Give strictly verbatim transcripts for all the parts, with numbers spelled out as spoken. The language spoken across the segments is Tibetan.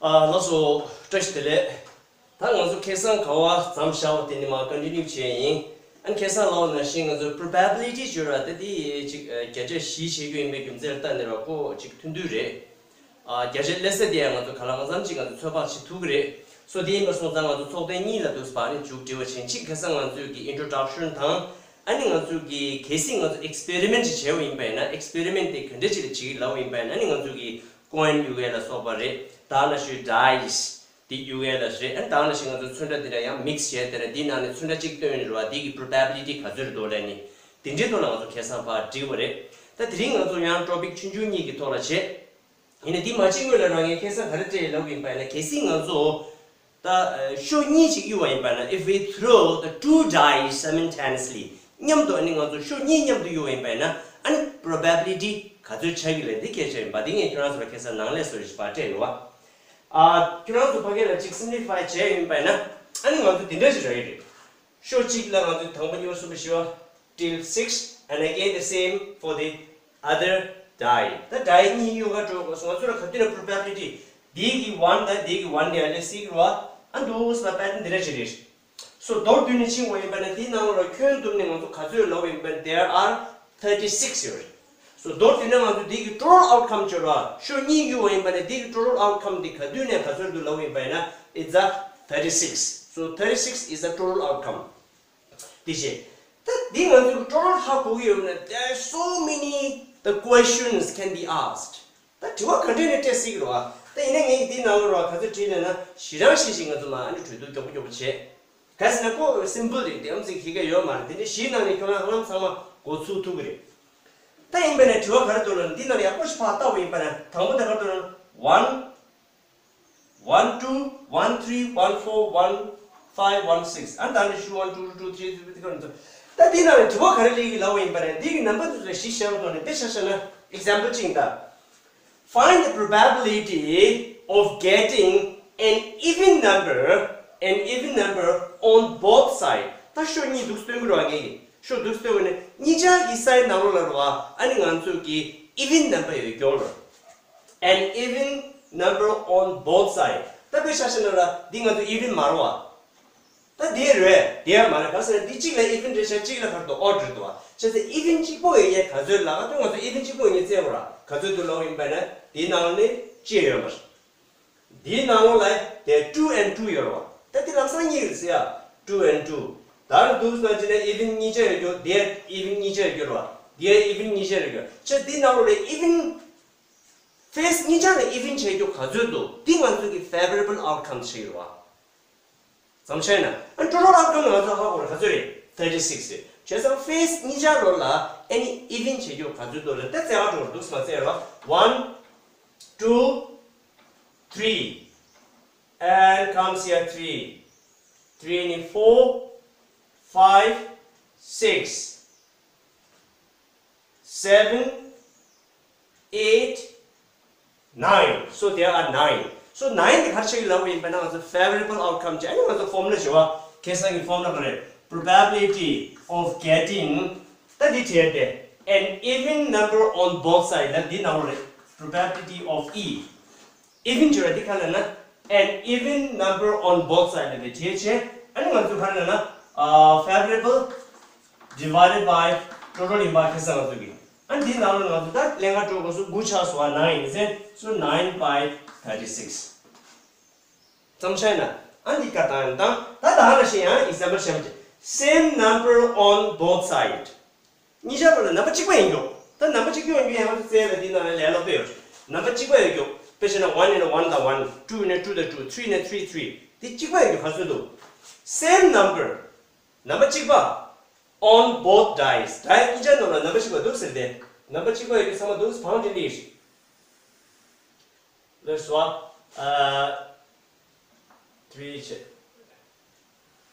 ཨ་ལགས་སོ། བཀྲ་ཤིས་བདེ་ལེགས། ད་ང་ཚོ་ཁ་སང་ག་བ་མཚམས་བཞག་པ་དེ་ནས་མར་ཀོན་ཊི་ནིའུ་བྱས་ཡིན། ཨ་ནི་ཁ་སང་ལབ་པ་ནང་བཞིན་ང་ཚོ་པོ་རོ་བེ་བི་ལི་ཊི་ཟེར་བ་དེ་དེ་ཅིག་ཨ་བརྒྱ་ཆ་བཞི་བྱེད་རྒྱུ་ཡིན་པའི་རྒྱུ་མཚན་ལ་བལྟས་ནས་ར་ཁོ་ཅིག་ཐུང་ཐུང་རེད། ཨ་བརྒྱ་ཆ་སླེབས་ས་དེ་ཡང་ང་ཚོ་གང་ལ་གང་འཚམ་ཅིག་ང་ཚོ་ཚོད་དཔག་བྱེད་ཐུབ་ཀྱི་རེད། སོ་དེ་ཡིན་པ་སོང་ཙང་ང་ཚོ་ཚོགས་ཐེངས་གཉིས་ལ་འདུག་སེ་ཕར་ནས་མཇུག་སྒྲིལ་བ་བྱས། གཅིག་ཁ་སང་ང་ཚོས་ཀྱི་ཨིན་ཊྲོ་ཌག་ཤན་དང་། ཨ་ནི་ང་ཚོས་ཀྱི་གལ་སྲིད་ང་ཚོ་ཨེག་སི་པེ་རི་མེན་ཊི་ཅིག་བྱས་པ་ཡིན་པ་ཡིན་ན། ཨེག་སི་པེ་རི་མེན་ཊི་དེ་ག་འདྲ་ཅིག་ལ་བྱེད་ཀྱི་ལབ་པ་ཡིན་པ་ཡིན་ན། ཨ་ནི་ང་ཚོས་ཀྱི་ཀོ་ཡིན་གཡུག་ཡས་ལ་སོགས་པ་རེད། ད་ནང་བཞིན་ཌའི་སི་དེ་གཡུག་ཡས་ལ་རེད། ཨ་ནི་ད་ནང་བཞིན་ང་ཚོ་ཚོན་ཁྲ་དེ་འདྲ་ཡང་མིག་སི་བྱས་དེ་འདྲ་དེའི་ནང་ནས་ཚོན་ཁྲ་གཅིག་བཏོན་ཡོད་རེད་བ། དེ་གི་པོ་རོ་བེ་བི་ལི་ཊི་ག་ཚོད་རེད་འདུག་ལབ་ནི། དེ་འདྲའི་ཐོག་ལ་ང་ཚོ་ཁ་སང་ཕར་བསྒྲིགས་པ་རེད། ད་དེ་རིང་ང་ཚོ་ཡང་ཊོ་པིག་ཆུང་ཆུང་གཉིས་ཀྱི་ཐོག་ལ་བྱས། ཡིན་ནའི་དེ་མ་བྱེད་སྔོན་ལ་རང་ངས་ཁ་སང་ག་རེ་སྤྲད་ལབ་ཡིན་པ་ཡིན་ན། གལ་སྲིད་ང་ཚོ་ད་ཨ་ཤོ་གཉིས་ཅིག་གཡུག་པ་ཡིན་པ་ན། If we throw the two dice simultaneously, མཉམ་དུ་ཨ་ནི་ང་ཚོ་ཤོ་གཉིས་མཉམ་དུ་གཡུག་པ་ཡིན་པ་ཡིན་ན། ཨ་ནི་པོ་རོ་བེ་བི་ལི་ཊི་ག་ཚོད་ཆགས་ཀྱི་ལབ་འདི་སྐད་ཆ་ཡིན་པ། འདི་ངས་ཁྱོད་རང་ཚོ་ལ་ཁ་སང་ནང་ལས་སོ་ཞིག་ཕར་སྤྲད་ཡོད་བ། ཨ་ཁྱོད་རང་ཚོ་ཕ་གི་ལ་ཅིག་སིམ་པི་ལི་ཕའི་བྱས་ཡིན་པ་ཡིན་ན། ཨ་ནི་ང་ཚོ་འདི་འདྲ་ཞིག་རག་གི་རེད། ཤོ་གཅིག་ལ་ང་ཚོས་དང་པོ་གཉིས་པ་གསུམ་པ་བཞི་པ་till six, and again the same for the other die. ད་ཌའི་གཉིས་གཡུག་ག་འགྲོ་དགོས་སོང་། ང་ཚོ་ལ་ག་དུས་ན་པོ་རོ་བེ་བི་ལི་ཊི་འདི་གི་ཝན་དང་འདི་གི་ཝན་དེ་ཡང་ལས་སྲིད་ཀྱི་རེད་བ། ཨ་འདུག་སེ་པེ་ཊན་འདི་འདྲ་ཞིག་རེད། སོ་མདོར་བསྡུས་ནས་ཕྱིན་པ་ཡིན་པ་ན། དེའི་ནང་ལོགས་ལ་ཁྱོན་བསྡོམས་ནས་ང་ཚོ་ག་ཚོད་ལབ་ཡིན་པ་ན། There are thirty six ཡོད་རེད། སོ་མདོར་བསྡུས་ན་ང་ཚོ་འདི་གི་ཊོ་ཊལ་ཨའུ་ཊི་ཀམ་ཅིག་ཡོད་རེད་བ། ཤོ་གཉིས་གཡུག་པ་ཡིན་པ་ན་འདི་གི་ཊོ་ཊལ་ཨའུ་ཊི་ཀམ་འདི་ག་དུས་ནས་ག་ཚོད་འདུག་ལབ་ཡིན་པ་ཡིན་ན། It's a thirty six. So thirty six is the total outcome. དེ་བྱས། ད་འདི་ང་ཚོ་གི་ཊོ་ཊལ་ཧ་གོ་གི་ཡོད་ན། There are so many the questions can be asked. ད་དྲི་བ་ག་འདྲས་ནས་སྤྲད་སྲིད་ཀྱི་རེད་བ། ད་ཡིན་ན་ངས་འདིའི་ནང་ལོགས་ལ་ག་ཚོད་བྲིས་ལབ་ན། ཞེ་དྲག་ཞེ་ཞིག་ང་ཚོ་མར་ཨ་ནི་གྲོས་བསྡུར་མགྱོགས་པོ་མགྱོགས་པོ་བྱས། གལ་སྲིད་ན་ཁོ་སིམ་པལ་རེད། དེ་ཨམ་ཙིག་གི་ག་ཡོད་མ་རེད། དེ་འདྲ་བཞིའི་ནང་ནས་ཁྱོད་རང་ཧ་ལམ་ཚང་མ་འགོ་ཚུགས་ཐུབ་ཀྱི་རེད། ད་ཡིན་པ་ན་དྲི་བ་ག་རེ་འདུག་ལབ་ན། འདི་ནང་ལ་ཡག་པོ་ཞིག་ཕར་བལྟ་བ་ཡིན་པ་ན། དང་པོ་དེ་ག་རེ་འདུག་ལབ་ན། ཝན། One two, one three, one four, one five, one six. And then issue one, two, two, three, three, three, three. ད་འདི་ནང་ལ་དྲི་བ་ག་རེ་སླེབས་ཀྱི་ལབ་པ་ཡིན་པ་ན། འདི་གི་ནམ་བར་དེ་ཚོ་ལ་གཞི་བཞག་པའི་ཐོག་ནས་དཔེ་ཆ་བཞག་ན། ཨེག་ཛམ་པལ་གཅིག་ད། Find the probability of getting an even number, an even number on both sides. ད་ཤོ་གཉིས་འདུག་སྟོན་གྱི་རེད་བ་ངས་ཀྱི། ཤོ་འདུག་སྟོན་པ་ནི་གཉིས་ཆ་གི་སའིཌ་ནང་ལོགས་ལ་རེད་བ། ཨ་ནི་ང་ཚོ་གི་ཨི་ཝེན་ནམ་བར་ཡོད་རྒྱུ་རེད། An even number on both sides. ད་དཔེ་ཆ་བཞག་ན་ར་འདི་ང་ཚོ་ཨི་ཝེན་མ་རེད་བ། ད་དེ་རེད། དེ་ཡང་མ་རེད། ག་ཟེར་ན་འདི་གཅིག་ལ་ཨི་ཝེན་རེད་ཤག་གཅིག་ལ་ག་རེ་འདུག་ཨོཌ་རེད་འདུག་བ། བྱས་ཙང་ཨི་ཝེན་གཅིག་པོ་ཡོད་ཡས་ག་ཚོད་ལབ་ཀ་དུས། ང་ཚོ་ཨི་ཝེན་གཅིག་པོ་ཡིན་ན་བཙལ་དགོས་ར། ག་ཚོད་འདུག་ལབ་ཡིན་པ་ན། དེའི་ནང་ནས་གཅིག་ཡོད་མ་རེད། འདིའི་ནང་ལོགས་ལ་དེ་two and two ཡོད་རེད་བ། ད་དེ་ལམ་སང་གཉིས་རེད་ཟེར་ཡ། Two and two. ད་རུ་འདུག་ཟེར་ན་ཅི་ན་ཨི་ཝེན་གཉིས་ཆ་ཡོད་རྒྱུ། དེ་ཨི་ཝེན་གཉིས་ཆ་ཡོད་རྒྱུ་རེད་བ། དེ་ཨི་ཝེན་གཉིས་ཆ་ཡོད་རྒྱུ། བྱས་ཙང་དེའི་ནང་ལོགས་ལ་ཨི་ཝེན། ཕེ་སི་གཉིས་ཆ་ལ་ཨི་ཝེན་བྱེད་རྒྱུ་ག་ཚོད་འདུག་འདི་ང་ཚོ་གི་ཕེ་ཝ་རེ་བལ་ཨའུ་ཊི་ཀམ་ཞིག་རེད་བ། ཙམ་བྱས་ན། ཨ་ཊོ་ཊལ་ཨའུ་ཊི་ཀམ་ང་ཚོ་ཧ་གོ་རེད། ག་ཚོད་རེད། thirty six རེད། བྱས་ཙང་ཕེ་སི་གཉིས་ཆ་ལོགས་ལ་ཨ་ནི་ཨི་ཝེན་བྱེད་རྒྱུ་ག་ཚོད་འདུག་ལབ་ད་བཙལ་བ་འགྲོ་འདུག་སེ་མ་བཙལ་ར། One, two, three, and comes here three, three ནི་four, five, six, seven, eight, nine. So there are nine. So nine དེ་ག་རེ་ཆགས་ཀྱི་ལབ་པ་ཡིན་པ་ན། ང་ཚོ་ཕེ་ཝ་རེ་བལ་ཨའུ་ཊི་ཀམ་བྱས། ཨ་ནི་ང་ཚོ་ཕོར་མུ་ལ་ཞུ་བ། ཁ་སང་གི་ཕོར་མུ་ལ་ག་རེ། Probability of getting, ད་འདི་བྲིས་ཏེ། An even number on both sides. ད་འདི་ནང་ལོགས་རེད། Probability of E. ཨི་ཝེན་བྱེད་ར་འདི་ག་རེ་ལབ་ན། An even number on both sides ལབ་པའི་བྲིས་བྱས། ཨ་ནི་ང་ཚོ་ག་རེ་ལབ་ན། ཨ་ཕེ་ཝ་རེ་བལ་divided by total ཡིན་པ། ཁ་སང་ང་ཚོ་གི། ཨ་འདི་ནང་ལོགས་ང་ཚོ་ད་ལེན་ག་འགྲོ་དགོས་སོ། དགུ་ཆགས་སོང་བ། nine ཡིན་ཟེར། So nine by thirty six. ཙམ་བྱས་ན། ཨ་འདི་ག་དང་དང་། ད་ད་ལ་ཤེས་ཡང་ཨེག་ཛམ་པལ་བཤད་མ་བྱེད། Same number on both sides. གཉིས་ཆ་ལོགས་ལ་ནམ་བར་གཅིག་པ་ཡིན་རྒྱུ། ད་ནམ་བར་གཅིག་པ་ཡིན་རྒྱུ་ཡང་ང་ཚོ་བཙལ་བའི་འདི་ནང་ལ་ལས་སླ་པོ་ཡོད། ནམ་བར་གཅིག་པ་ཡོད་རྒྱུ། དཔེ་བྱས་ན་one ཡིན་ན་one དང་one, two ཡིན་ན་two དང་two, three ཡིན་ན three, three. འདི་གཅིག་པ་ཡོད་རྒྱུ་ག་ཚོད་འདུག Same number. ནམ་བར་གཅིག་པ། On both dice. ཌའི་གཉིས་ཆ་ནང་ལ་ནམ་བར་གཅིག་པ་འདུག་ཟེར་ཏེ། ནམ་བར་གཅིག་པ་ཡོད་རྒྱུ་ཚང་མ་འདུག་སེ་བང་སྒྲིག་ལེ། Let's swap. Uh, three check.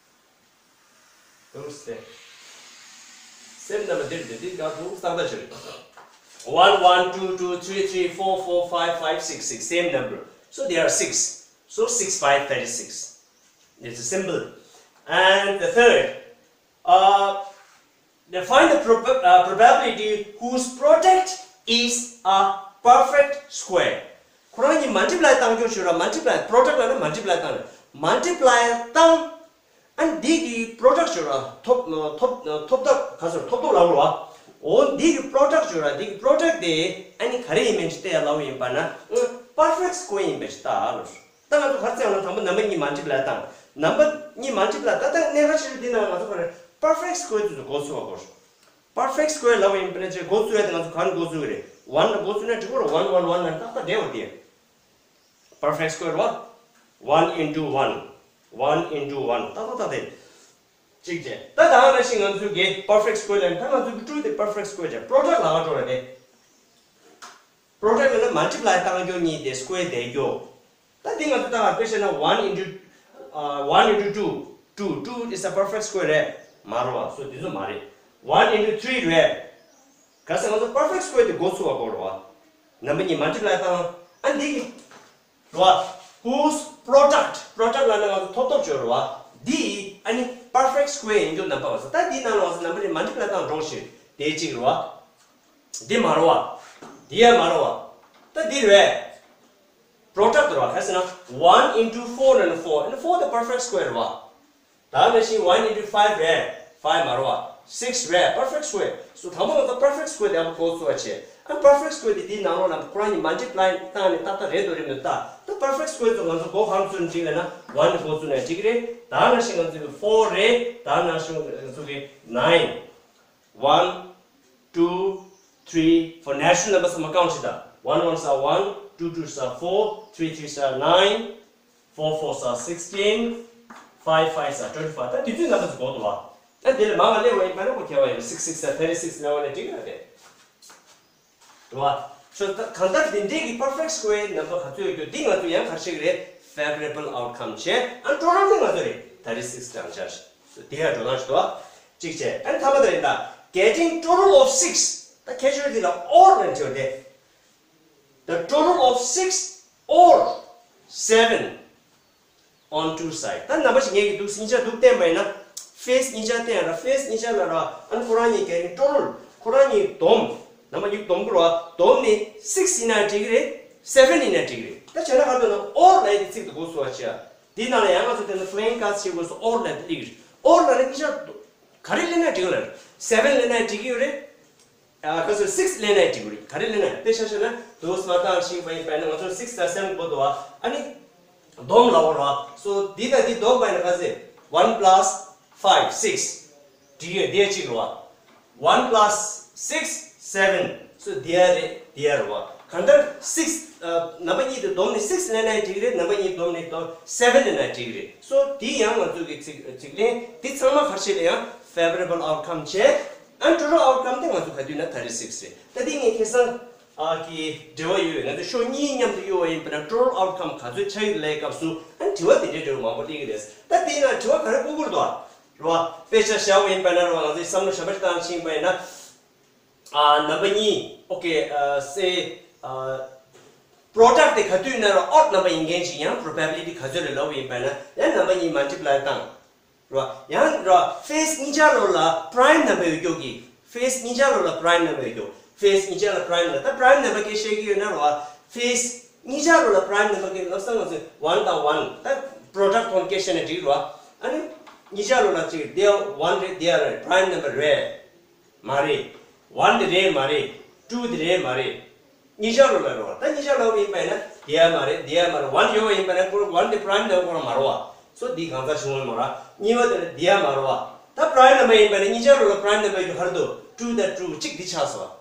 Don't stay. Same number འདིར་འདི་འདི་ག་འདུག་སེ་ཏག་ཏག་བྱེད། One, one, two, two, three, three, four, four, five, five, six, six. Same number. So there are six. So six by thirty-six. It's a symbol. And the third, uh, They find the prob- uh, probability whose product is a perfect square. ཁོ་རང་གཉིས་མལ་ཊི་པ་ལའི་བཏང་རྒྱུ་ཞུ་ར། མལ་ཊི་པ་ལའི་པོ་རོ་ཌག་ལབ་ན་མལ་ཊི་པ་ལའི་བཏང་ར། མལ་ཊི་པ་ལའི་བཏང་། ཨ་ནི་འདི་གི་པོ་རོ་ཌག་ཞུ་ར། ཐོབ་ཐོབ་ཐོབ་ཐབ་ག་ཟེར། ཐོབ་ཐོབ་ལབ་ར་བ། འོ་འདི་གི་པོ་རོ་ཌག་ཞུ་ར། འདི་གི་པོ་རོ་ཌག་དེ་ཨ་ནི་ག་རེ་ཡིན་མིན་ཅིག་བལྟས་ཡ་ལབ་ཡིན་པ་ན། པར་ཕེག་སི་ཀོ་ཡར་ཡིན་པ་ཞིག་ལྟ་ལོ། ད་ང་ཚོ་ག་རེ་བྱས་ན། དང་པོ་ནམ་པར་གཉིས་མལ་ཊི་པ་ལའི་བཏང་། ནམ་པར་གཉིས་མལ་ཊི་པ་ལའི། ད་ལྟ་གནད་འགག་ཆེ་ཤོས་འདི་ན་ང་ཚོ་ག་རེ། པར་ཕེག་སི་ཀོ་ཡར་དེ་ཚོ་འགོ་ཚུགས་པ་དགོས། པར་ཕེག་སི་ཀོ་ཡར་ལབ་ཡིན་པ་ན་ཅིག་འགོ་ཚུགས་ཡ་དེ་ང་ཚོ་ག་ནས་འགོ་ཚུགས་ཀྱི་རེད། ཝན་ནས་འགོ་ཚུགས་ན་འགྲིག་གི་རེད། ཝན་ཝན་ཝན་ལབ་ན་ཏག་ཏག་འགྲིག་གི་རེད། པར་ཕེག་སི་ཀོ་ཡར་རེད་བ། One into one, one into one, ཏག་ཏག་ཏག་ཏག་རེད། གཅིག་བྱས། ད་ད་ག་ནང་བཞིན་ང་ཚོ་གི་པར་ཕེག་སི་ཀོ་ཡར་ལབ་ན། ད་ང་ཚོ་གི་ཊུ་དེ་པར་ཕེག་སི་ཀོ་ཡར་བྱས། པོ་རོ་ཌག་ལ་ག་འགྲོ་ར་དེ། པོ་རོ་ཌག་ལབ་ན་མལ་ཊི་པ་ལའི་བཏང་རྒྱུ་གཉིས་དེ་སི་ཀོ་ཡར་བསྡད་རྒྱུ། ད་འདི་ང་ཚོ་ད་ག་དཔེ་བཞག་ན། one into, uh, one into two, two, two is a perfect square རེད། མ་རེད་བ། སོ་འདི་ཚོ་མ་རེད། One into three རེད། ག་ཟེར། ང་ཚོ་པར་ཕེག་སི་ཀོ་ཡར་དེ་འགོ་ཚུགས་པ་དགོས་རེད་བ། ནམ་པར་གཉིས་མལ་ཊི་པ་ལའི་བཏང་། ཨ་འདི་གི་རེད་བ། Whose product, པོ་རོ་ཌག་ལབ་ན་ང་ཚོ་ཐོབ་ཐོབ་བརྗོད་རེད་བ། འདི་ཨ་ནི་པར་ཕེག་སི་ཀོ་ཡར་ཡིན་རྒྱུ་ནམ་པར་བ་ཟེར། ད་འདི་ནང་ལ་ང་ཚོ་ནམ་པར་གཉིས་མལ་ཊི་པ་ལའི་བཏང་འགྲོ་ཞེས། དེ་གཅིག་རེད་བ། འདི་མ་རེད་བ། འདི་ཡང་མ་རེད་བ། ད་འདི་རེད། པོ་རོ་ཌག་རེད་བ། ག་རེ་ཟེར་ན། One into four and four, and four the perfect square རེད་བ། ད་ནང་བཞིན་one into five རེད། ཕའིབ་མ་རེད་བ། སིག་རེད། པར་ཕེག་སི་ཀོ་ཡར། སོ་དང་པོ་ང་ཚོ་པར་ཕེག་སི་ཀོ་ཡར་དེ་ཡག་པོ་འགོ་ཚུགས་པ་བྱས། ཨ་པར་ཕེག་སི་ཀོ་ཡར་དེ་དེའི་ནང་ལོགས་ལ་ཁོ་རང་གཉིས་མལ་ཊི་པ་ལའི་བཏང་ནས་ཏག་ཏག་རེད་འདུག་རེད་མི་འདུག་ལྟ། ད་པར་ཕེག་སི་ཀོ་ཡར་ཚོ་ང་ཚོ་འགོ་གང་ཚུགས་ནས་འགྲིག་ལབ་ན། ཝན་ནས་འགོ་ཚུགས་ནས་འགྲིག་གི་རེད། ད་ནང་བཞིན་ང་ཚོ་གི་ཕོར་རེད། ད་ནང་བཞིན་ང་ཚོ་གི་ནའིན། One, two, three, four. Natural number ཚང་མ་ཀའུནཊ་བྱེད་དང་། One ones are one, two twos are four, three threes are nine, four fours are sixteen, five fives are twenty-five. ད་དེ་ཚོའི་ནམ་པར་ཚོ་འགོ་འདུག་བ། ད་དེ་ལས་མང་བ་སླེབས་པ་ཡིན་པ་ན་ཁོ་ཁྱད་པར་ཡོད། Six six are thirty-six ལབ་པ་ནས་འགྲིག་གི་རེད། རེད་བ། ཁྱོད་ད་གང་ལྟར་འདི་འདྲའི་གི་perfect square number ག་ཚོད་ཡོད་རྒྱུ་འདི་ང་ཚོ་ཡང་ག་རེ་བྱེད་ཀྱི་རེད། Favorable outcome བྱས། ཨ་ཊོ་ཊལ་དེ་ང་ཚོ་རེད། thirty-six དང་འཆར། དེ་ཡང་འགྲོ་སྟངས་ཤིག་འདུག་བ། གཅིག་བྱས། ཨ་ནི་ཐ་མ་དེ་རེད་ད། Getting total of six. ད་ཁྱད་ཆོས་འདི་ལ་or ལབ་བྱས་ཏེ། The total of six or seven on two side. ད་ནམ་པར་ཞིག་ངེད་ཀྱིས་འདུག་གཉིས་ཆ་འདུག་བསྟན་པ་ཡིན་ན། ཕེ་སི་གཉིས་ཆ་བསྟན་ར། ཕེ་སི་གཉིས་ཆ་ལ་ར། ཨ་ནི་ཁོ་རང་གཉིས་ཀྱི་ཊོ་ཊལ། ཁོ་རང་གཉིས་བསྡོམས། ནམ་པར་གཉིས་བསྡོམས་དགོས་ར། བསྡོམས་ནི་སིག་ཡིན་ན་འགྲིག་གི་རེད། སེ་བེན་ཡིན་ན་འགྲིག་གི་རེད། ད་བྱས་ན་ག་རེ་འདུག་ན། or ལབ་ཡ་དེ་ཚིག་དེ་འགོ་ཚུགས་པ་བྱས། དེའི་ནང་ལ་ཡང་ང་ཚོ་དེ་ནི་པི་ལེན་ཀ་ཤི་བྱེད་དགོས་སོ། or ལབ་དེ་སླེབས་ཀྱི་རེད། or ལབ་ན་གཉིས་ཆ་ག་རེ་སླེབས་ན་འགྲིག་གི་རེད། སེ་བེན་སླེབས་ན་འགྲིག་གི་ཡོད་རེད། ཨ་ག་ཚོད་སིག་སླེབས་ན་འགྲིག་གི་རེད། ག་རེ་སླེབས་ན། དཔེ་ཆ་བཞག་ན་དུ་སི་མ་ཏང་ཤིང་བ་ཡིན་པ་ཡིན་ན། ང་ཚོ་སིག་དང་སེ་བེན་དགོས་འདུག་བ། ཨ་ནི་བསྡོམས་ལབ་དགོས་རེད་བ། སོ་འདི་དང་འདི་བསྡོམས་པ་ཡིན་ན་ག་ཚོད། One plus five, six. འགྲིག་ཡོད། འདི་གཅིག་རེད་བ། One plus six, seven. སོ་འདི་ཡ་རེད། འདི་ཡ་རེད་བ། གང་ལྟར་སིག་ནམ་པར་གཉིས་དེ་བསྡོམས་ནས་སིག་སླེབས་ན་འགྲིག་གི་རེད། ནམ་པར་གཉིས་བསྡོམས་ནས་བསྡོམས་སེ་བེན་སླེབས་ན་འགྲིག་གི་རེད། སོ་འདི་ཡང་ང་ཚོ་གི་ཚིག་ཚིག་ལན་འདི་ཚང་མ་ག་རེ་བྱེད་ལ་ཡང་favorable outcome བྱས། ཨ་ཊོ་ཊལ་outcome དེ་ང་ཚོ་ག་དུས་ན་thirty-six རེད། ད་དེ་ངས་ཁ་སང་ཨ་གི་འབྲེལ་བ་ཡོད། ང་ཚོ་ཕྱོགས་གཉིས་མཉམ་དུ་གཡུག་པ་ཡིན་པ་ན། ཊོ་ཊལ་outcome ག་ཚོད་ཆགས་ཡོད་ལབ་སྐབས་སུ། ཨ་དྲི་བ་དེ་འདྲའི་འབྲེལ་བ་མང་པོ་སླེབས་ཀྱི་རེད། ད་དེ་ན་དྲི་བ་ག་རེ་བཀོད་དགོས་རེད་དོ། རེད་བ། དཔེ་ཆ་བཞག་པ་ཡིན་པ་ན། རེད་བ། ང་ཚོས་བསམ་བློ་ཞབས་པ་ཞིག་བཏང་ཕྱིན་པ་ཡིན་ན། ཨ་ནམ་པར་གཉིས། ཨོ་ཀེ། ཨ་སེ་ཨ་པོ་རོ་ཌག་དེ་ག་དུས་ན་ར་ཨོཌ་ནམ་པར་ཡིན་མཁན་ཞིག་ཡང་པོ་རོ་བེ་བི་ལི་ཊི་ག་ཚོད་རེད་ལབ་པ་ཡིན་པ་ན། ཡང་ནམ་པར་གཉིས་མལ་ཊི་པ་ལའི་བཏང་། རེད་བ། ཡང་རེད་བ། ཕེ་སི་གཉིས་ཆ་ལོ་ལ་པ་རའིམ་ནམ་པར་ཡོད་རྒྱུ་གི། ཕེ་སི་གཉིས་ཆ་ལོ་ལ་པ་རའིམ་ནམ་པར་ཡོད་རྒྱུ། ཕེ་སི་གཉིས་ཆ་ལ་པ་རའིམ་ནམ་པར། ད་པ་རའིམ་ནམ་པར་སྐད་བཤད་ཀྱི་ཡོད་ན། རེད་བ། ཕེ་སི་གཉིས་ཆ་ལོ་ལ་པ་རའིམ་ནམ་པར་སྐད་ལབ་ས། ང་ཚོས་ཝན་དང་ཝན། ད་པོ་རོ་ཌག་ཐོག་སྐད་བཤད་ན་འགྲིག་རེད་བ། ཨ་ནི་གཉིས་ཆ་ལོ་ལ་ཅིག་དེ་ཡང་ཝན་རེད། དེ་ཡང་རེད། པ་རའིམ་ནམ་པར་རེད། མ་རེད། ཝན་དེ་རེད་མ་རེད། ཊུ་དེ་རེད་མ་རེད། གཉིས་ཆ་ལོ་ལ་རེད་བ། ད་གཉིས་ཆ་ལོ་ཡིན་པ་ཡིན་ན་དེ་ཡང་མ་རེད། དེ་ཡང་མ་རེད། ཝན་ཡོད་པ་ཡིན་པ་ན་ཁོ་ཝན་དེ་པ་རའིམ་ནམ་པར་ཁོ་རང་མ་རེད་བ། སོ་འདི་གང་ཚ་བྱུང་བ་མ་རེད། གཉིས་པ་དེ་ལ་དེ་ཡང་མ་རེད་བ། ད་པ་རའིམ་ནམ་པར་ཡིན་པ་ན་གཉིས་ཆ་ལོ་ལ་པ་རའིམ་ནམ་པར་ཡོད་རྒྱུ་ག་རེ་འདུག་ཊུ་དང་ཊུ་གཅིག་འདི་ཆགས་སོང་བ།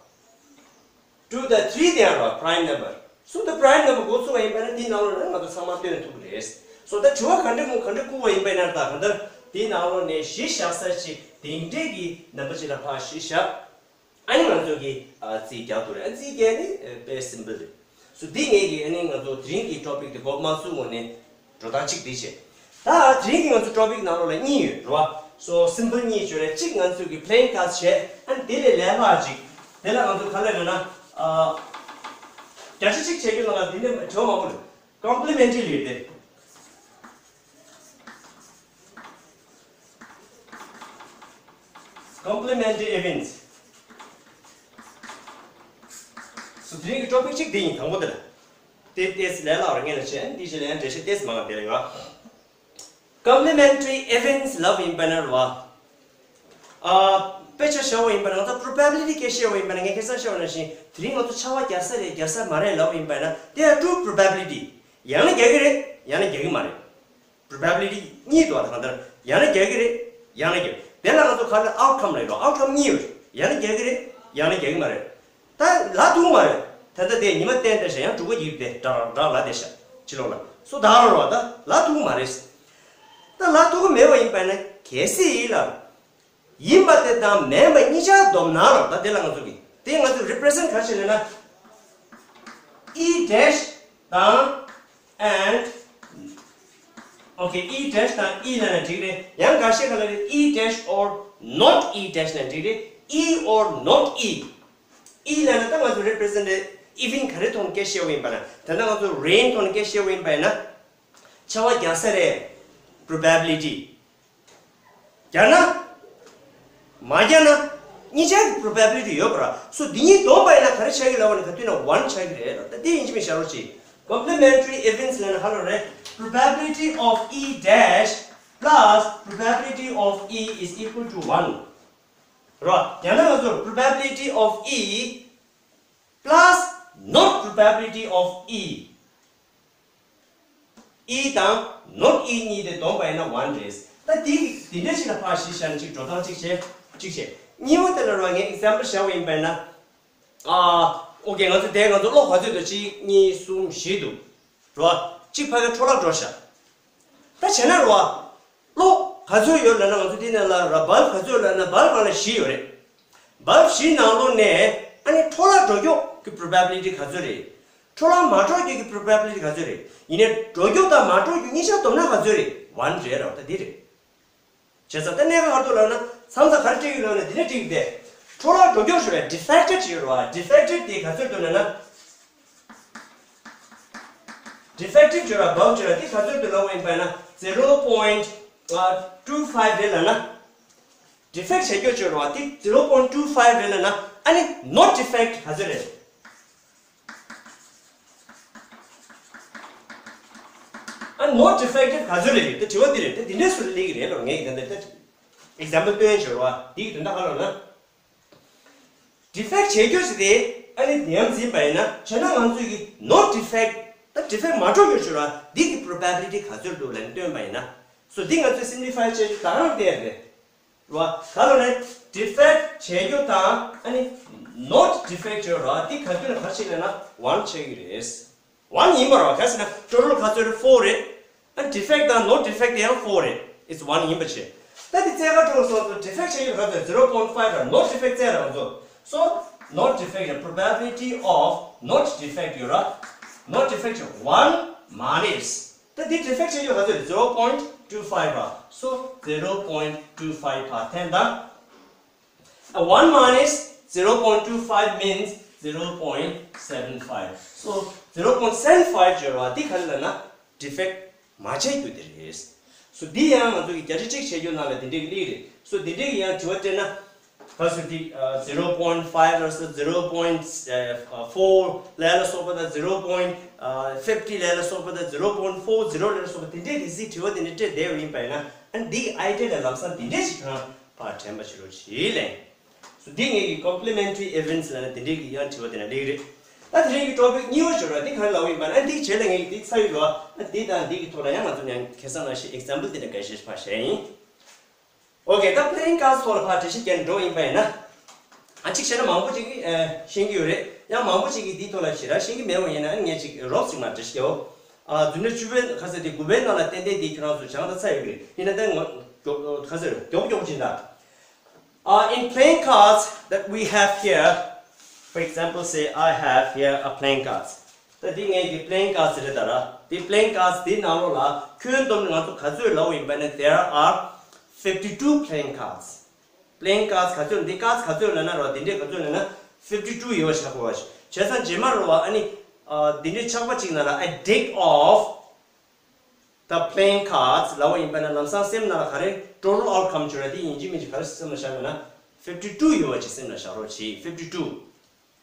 ཊུ་དང་ཐི་རི་དེ་ཡང་རེད་བ། པ་རའིམ་ནམ་པར། སོ་ད་པ་རའིམ་ནམ་པར་འགོ་ཚུགས་པ་ཡིན་པ་ན་འདི་ནང་ལོགས་ནས་ང་ཚོ་ཚང་མ་སྟོན་ཐུབ་ཀྱི་རེད། སོ་ད་དྲི་བ་ག་འདྲ་མོ་ག་འདྲ་བསྐུར་བ་ཡིན་པ་ཡིན་ན། ད་གང་ལྟར་འདི་ནང་ལོགས་ནས་གཞི་བཞག་ས་ཅིག་དེ་འདྲས་ཀྱི་ནམ་པར་ཅིག་ལ་ཕར་གཞི་བཞག་ཨ་ནི་ང་ཚོ་གིས་ཨ་རྩིས་རྒྱག་ཐུབ་རེད། ཨ་རྩིས་རྒྱག་ནི་ཨ་དཔེ་སིམ་པལ་རེད། སོ་འདི་ངེད་ཀྱིས་ཨ་ནི་ང་ཚོ་དེ་རིང་གི་ཊོ་པིག་དེ་འགོ་མ་ཚུགས་སྔོན་ནས་འགྲོ་སྟངས་གཅིག་འདི་བྱས། ད་དེ་རིང་གི་ང་ཚོ་ཊོ་པིག་ནང་ལོགས་ལ་གཉིས་ཡོད་རེད་བ། སོ་སིམ་པལ་གཉིས་བྱས་རེད། གཅིག་ང་ཚོ་གིས་པི་ལེན་ཀ་ཤི་བྱས། ཨ་ནི་དེ་ལས་ལས་སླ་ཅིག་དེ་ལ་ང་ཚོ་ག་ལབ་རེད་ན། ཨ་བརྒྱ་ཆ་གཅིག་བྱེད་རྒྱུ་ནང་ལ་འདི་ནས་དྲི་བ་མང་པོ་རེད། ཀོམ་པི་ལི་མེན་ཊི་རི་ལབ་ཡས་དེ། Complementary events. སོ་དེ་རིང་གི་ཊོ་པིག་གཅིག་དེ་ཡིན། དང་པོ་དེ་ལ། དེ་ཏེས་ལས་སླ་བར་ངེས་ལ་བྱས་འདི་ཞིག་ལས་འགྲེལ་བཤད་ཏེས་མང་བ་དེ་ལ་ཡོད། Complementary evidence ལབ་ཡིན་པ་ན་རེད་བ། ཨ། དཔེ་ཆ་བཞག་པ་ཡིན་པ་ན་ང་ཚོ་probability སྐད་བཤད་པ་ཡིན་པ་ན། ངས་ཁ་སང་བཤད་པ་ནང་བཞིན་དེ་རིང་ང་ཚོ་ཆར་པ་རྒྱག་ས་རེད་རྒྱག་ས་མ་རེད་ལབ་ཡིན་པ་ན། there are two probability. ཡང་ན་རྒྱག་གི་རེད། ཡང་ན་རྒྱག་གི་མ་རེད། probability གཉིས་འདུག་བ། ད་གང་ལྟར་ཡང་ན་རྒྱག་གི་རེད། ཡང་ན་རྒྱག་དེ་ལ་ང་ཚོ་ག་རེ་outcome ལབ་ཡོད། outcome གཉིས་ཡོད། ཡང་ན་རྒྱག་གི་རེད། ཡང་ན་རྒྱག་གི་མ་རེད། ད་ལབ་ཐུབ་མ་རེད། ད་ལྟ་དེ་ཉི་མ་བསྟན་བསྡད་ཤག་ཡང་འབྲུག་པ་ཡིག་དེ་དྲག་དྲག་ལབ་བསྡད་ཤག་ཕྱི་ལོགས་ལ་སུ་ད་རོ་རོ་ད་ལབ་ཐུབ་མ་རེད། ད་ལབ་ཐུབ་ཀྱི་མེད་པ་ཡིན་པ་ན་གལ་སྲིད་ཡིན་ལ། ཡིན་པ་དེ་དང་མིན་པ་གཉིས་ཆར་བསྡོམས་ན་རོ། ད་དེ་ལ་ང་ཚོ་གི་དེ་ང་ཚོ་represent ག་རེ་བྱེད་ལབ་ན། E dash དང་and okay, E dash དང་E ལབ་ན་འགྲིག་རེད། ཡང་འགའ་ཤས་ག་ལ་རེད། E dash or not E dash ལབ་འགྲིག་རེད། E or not E. E ལབ་ན་ད་ང་ཚོ་represent even ག་རེ་ཐོག་ནས་སྐད་བཤད་པ་ཡིན་པ་ན། ད་ལྟ་ང་ཚོ་rain ཐོག་ནས་སྐད་བཤད་པ་ཡིན་པ་ཡིན་ན། ཆར་པ་རྒྱག་ས་རེད། probability རྒྱག་ན། མ་རྒྱག་ན། གཉིས་ཆར་གྱི་probability ཡོད་པ་ར། སོ་འདི་གཉིས་བསྡོམས་པ་ཡིན་ན་ག་རེ་ཆགས་ཀྱི་ལབ་པ་ན་ག་དུས་ན་one ཆགས་ཀྱི་རེད་ལ། ད་དེ་ཡིན་གཅིག་མིན་གཅིག་བཞག་རོགས་གྱིས། Complementary evidence ལབ་ན་ག་ལབ་རེད། Probability of E dash plus probability of E is equal to one ར། ཡང་ན་ང་ཚོ་probability of E plus not probability of E. E དང་not E གཉིས་དེ་བསྡོམས་པ་ཡིན་ན་one རེད། ད་འདི་འདི་འདྲ་ཞིག་ལ་ཕར་གཞི་བཞག་ན་ཅིག་འགྲོ་སྟངས་གཅིག་བྱས་གཅིག་བྱས། གཉིས་པ་དེ་ལ་རོ་ངས་example བཞག་པ་ཡིན་པ་ཡིན་ན། ཨ། okay ང་ཚོ་དེ་ང་ཚོ་གློག་ག་ཚོད་འདུག་གཅིག་གཉིས་གསུམ་བཞི་འདུག་རོ། གཅིག་ཕ་གི་འཕྲོ་བརླག་འགྲོ་ཤག་ད་བྱས་ན་རོ། གློག་ག་ཚོད་ཡོད་ལབ་ན་ང་ཚོ་འདི་ནང་ལ་ར་bulb ག་ཚོད་ལབ་ན་bulb ནང་ལ་བཞི་ཡོད་རེད། bulb བཞི་ནང་ལོགས་ནས་ཨ་ནི་འཕྲོ་བརླག་འགྲོ་རྒྱུ་གི་probability ག་ཚོད་རེད། འཕྲོ་བརླག་མ་འགྲོ་རྒྱུ་གི་probability ག་ཚོད་རེད། ཡིན་ནའི་འགྲོ་རྒྱུ་དང་མ་འགྲོ་རྒྱུ་གཉིས་ཆ་བསྡོམས་ན་ག་ཚོད་རེད། one རེད་ར། ད་འདི་རེད། བྱས་ཙང་ད་གནད་འགག་ག་རེ་འདུག་ལབ་ན་མཚམས་མཚམས་ག་རེ་སྤྲད་ཡོད་ལབ་ན་འདི་འདྲ་སྤྲད་ཡོད་དེ། འཕྲོ་བརླག་འགྲོ་རྒྱུ་ཞུ་བའི་defective ཅིག་ཡོད་རེད་བ། defective དེ་ག་ཚོད་འདུག་ལབ་ན། defective ཅིག་ཡོད་རེད་བ། bulb ཅིག་ཡོད་རེད་བ། དེ་ག་ཚོད་འདུག་ལབ་པ་ཡིན་པ་ན་zero point two five རེད་ལབ་ན། defect བྱེད་རྒྱུ་ཅིག་ཡོད་རེད་བ། དེ་zero point two five རེད་ལབ་ན། ཨ་ནི་not defect ག་ཚོད་རེད། ཨ། not defective ག་ཚོད་རེད། དེ་དྲི་བ་འདི་རེད། དེ་འདི་འདྲས་སུ་སླེབས་ཀྱི་རེད་ལོ། ངས་ཡིན་ད་འདི་example སྟོན་ཞོར་བ་འདི་གི་དོན་དག་ག་ལབ་ན། defect བྱེད་རྒྱུ་ཞིག་དེ་ཨ་ནི་དེ་ཡང་འཛིན་པ་ཡིན་ན། བྱས་ན་ང་ཚོས་ཀྱི་not defect ད་defect མ་འགྲོ་རྒྱུ་ཞོར་བ་འདི་གི་probability ག་ཚོད་འདུག་ལབ་ནས་སྟོན་པ་ཡིན་ན། so འདི་ང་ཚོས་simplify བྱེད་རྒྱུ་ད་རང་བལྟས་རེད། རོ། ག་ལབ་ན་defect བྱེད་རྒྱུ་དང་ཨ་ནི་not defect བྱེད་རོ། འདི་ག་དུས་ན་ག་རེ་བྱེད་ལབ་ན་one ཆགས་ཀྱི་རེད། one ཡིན་པ་རོ། ག་ཟེར་ན་total ག་ཚོད་རེད། four རེད། ཨ། defect དང་not defect དེ་ཡང་four རེད། it's one ཡིན་པ་བྱེད། ད་འདི་བཙལ་ག་འགྲོ་སོང་ཚོ་defect བྱེད་རྒྱུ་ག་ཚོད། zero point five ར། not defect བཙལ་ར་ཚོ། so not defect ར། probability of not defect ཡོད་ར། not defect one minus ད་འདི་defect བྱེད་རྒྱུ་ག་ཚོད་རེད། zero point two five ར། so zero point two five ཕར་འཐེན་དང་། one minus zero point two five means zero point seven five. so zero point seven five བརྗོད་པ་འདི་ག་རེ་ལབ་ན་defect མ་བྱེད་རྒྱུ་དེ་རེད། so འདི་ཡང་ང་ཚོ་གི་བརྒྱ་ཆ་གཅིག་བྱེད་རྒྱུ་ནང་ལ་འདི་འདྲའི་གི་སླེབས་རེད། so འདི་འདྲའི་གི་ཡང་དྲི་བ་སྤྲད་ན། ག་ཚོད་འདི། zero point five ལ་སོགས། zero point four ལ་ལ་སོགས་པ་དང་། zero point fifty ལ་ལ་སོགས་པ་དང་། zero point four zero ལ་ལ་སོགས་པ་དེ་འདྲའི་གི་སི་དྲི་བ་དེ་འདྲ་སྤྲད་བསྡད་ཡོད་ཡིན་པ་ཡིན་ན། ཨ། འདི་གི་idea ལ་ལམ་སང་དེ་འདྲས་ཞིག་གང་ཕར་དྲན་པ་བྱེད་རོགས་བྱེད་ལེ། so འདི་ངེད་ཀྱི་complementary evidence ལབ་ན་དེ་འདྲའི་གི་ཡང་དྲི་བ་དེ་འདྲ་སླེབས་རེད། ད་དེ་རིང་གི་topic གཉིས་པ་བརྗོད་ར་འདི་ག་རེ་ལབ་ཡིན་པ་ན། ཨ། འདི་བྱས་ལ་ངེད་ཀྱི་འདི་ཚར་ཡོད་ར། ཨ། འདི་དང་འདི་གི་ཐོག་ལ་ཡང་ང་ཚོ་ཡང་ཁ་སང་ནང་བཞིན་example དེ་འདྲ་འགའ་ཤས་ཕར་བཤད་ཡིན། okay ད་playing cards ཐོག་ལ་ཕར་འགྲེལ་བཤད་རྒྱག་འགྲོ་ཡིན་པ་ཡིན་ན། ཨ། གཅིག་བྱས་ན་མང་པོ་ཅིག་གིས་ཤེས་ཀྱི་ཡོད་རེད། ཡང་མང་པོ་ཅིག་གིས་འདིའི་ཐོག་ལ་ཞེ་དྲག་ཤེས་ཀྱི་མེད་པ་ཡིན་ན་ངས་ཅིག་རོབ་ཅིག་མར་འགྲེལ་བཤད་རྒྱག་འོ། ཨ། མདུན་གྲས་བཅུ་པའི་ཁ་གསལ་དེ་དགུ་པའི་ནང་ལ་ཏན་ཏན་འདི་ཁྱོད་རང་ཚོ་སྦྱང་ད་ཚར་ཡོད་ཀྱི་རེད། ཡིན་ན་ད་ངོ་མགྱོགས་ཁ་གསལ་མགྱོགས་མགྱོགས་ཕྱིན་ད། Uh, in playing cards that we have here, for example, say I have here a playing cards. ད་འདི་ངའི་གི་playing cards རེད་ད་ར། འདི་playing cards འདི་ནང་ལོགས་ལ་ཁྱོན་བསྡོམས་ནས་ང་ཚོ་ག་ཚོད་ལབ་པ་ཡིན་པ་ན། there are fifty two playing cards. playing cards ག་ཚོད། འདི་cards ག་ཚོད་ལབ་ན་རོ། འདི་འདྲས་ག་ཚོད་ལབ་ན་fifty two ཡོད་ཆགས་པ་བ། བྱས་ཙང་རྗེས་མ་རོ་བ་ཨ་ནི། ཨ། འདི་འདྲས་ཆགས་པ་གཅིག་ནང་ལ་I deck of the playing cards ལབ་པ་ཡིན་པ་ན་ལམ་སང་སེམས་ནང་ལ་ག་རེ་total outcome བྱུང་ར། དེ་ཡིན་གཅིག་མིན་གཅིག་ག་རེ་སེམས་ལ་བཞག་ཡོད་ན་fifty two ཡོད་པ་ཅིག་སེམས་ལ་བཞག་རོགས་གྱིས། fifty two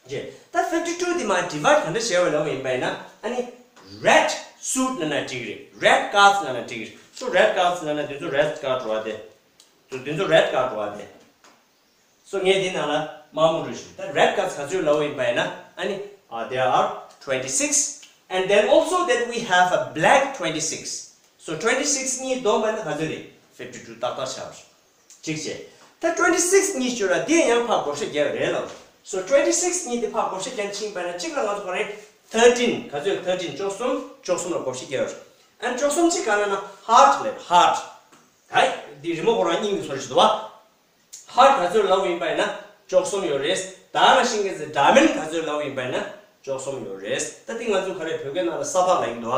རྗེས་ད་fifty two དེ་མར་divide ག་འདྲ་བྱས་པ་ལབ་པ་ཡིན་པ་ཡིན་ན། ཨ་ནི་ red suit ལབ་ན་འགྲིག་རེད། red cards ལབ་ན་འགྲིག་རེད། so red cards ལབ་ན་འདི་ཚོ་red card རེད་བ་དེ། འདི་ཚོ་red card རེད་བ་དེ། so ངས་འདི་ནང་ལ་དམར་མོ་རུ་ཞུ། ད་red cards ག་ཚོད་ལབ་ཡིན་པ་ཡིན་ན། ཨ་ནི། uh, there are twenty six, and then also that we have a black twenty six. so twenty six གཉིས་བསྡོམས་པ་ན་ག་ཚོད་རེད། fifty two ཏག་ཏག་ཆགས། གཅིག་བྱས། ད་twenty six གཉིས་བྱོས་ར་དེ་ཡང་ཕར་བགོ་བཤའ་རྒྱག་རེད་ལབ། so twenty six གཉིས་དེ་ཕར་བགོ་བཤའ་རྒྱག་ཕྱིན་པ་ན་གཅིག་ལ་ང་ཚོ་ག་རེ། thirteen ག་ཚོད། thirteen བཅུ་གསུམ། བཅུ་གསུམ་ལ་བགོ་བཤའ་རྒྱག་རེད། ཨ་ནི་བཅུ་གསུམ་གཅིག་ག་ལབ་ན་heart ལབ། heart ད་འདི་རི་མོ་ཁོ་རང་སྙིང་གི་ཚོར་ཞིག་འདུག་བ། heart ག་ཚོད་ལབ་ཡིན་པ་ཡིན་ན་བཅུ་གསུམ་ཡོད་རེད། ད་ནང་བཞིན་གྱི་diamond ག་ཚོད་ལབ་ཡིན་པ་ཡིན་ན་བཅུ་གསུམ་ཡོད་རེད། ད་འདི་ང་ཚོ་ག་རེ་བོད་སྐད་ནང་ལ་ས་ཕག་ལབ་ཀྱི་འདུག་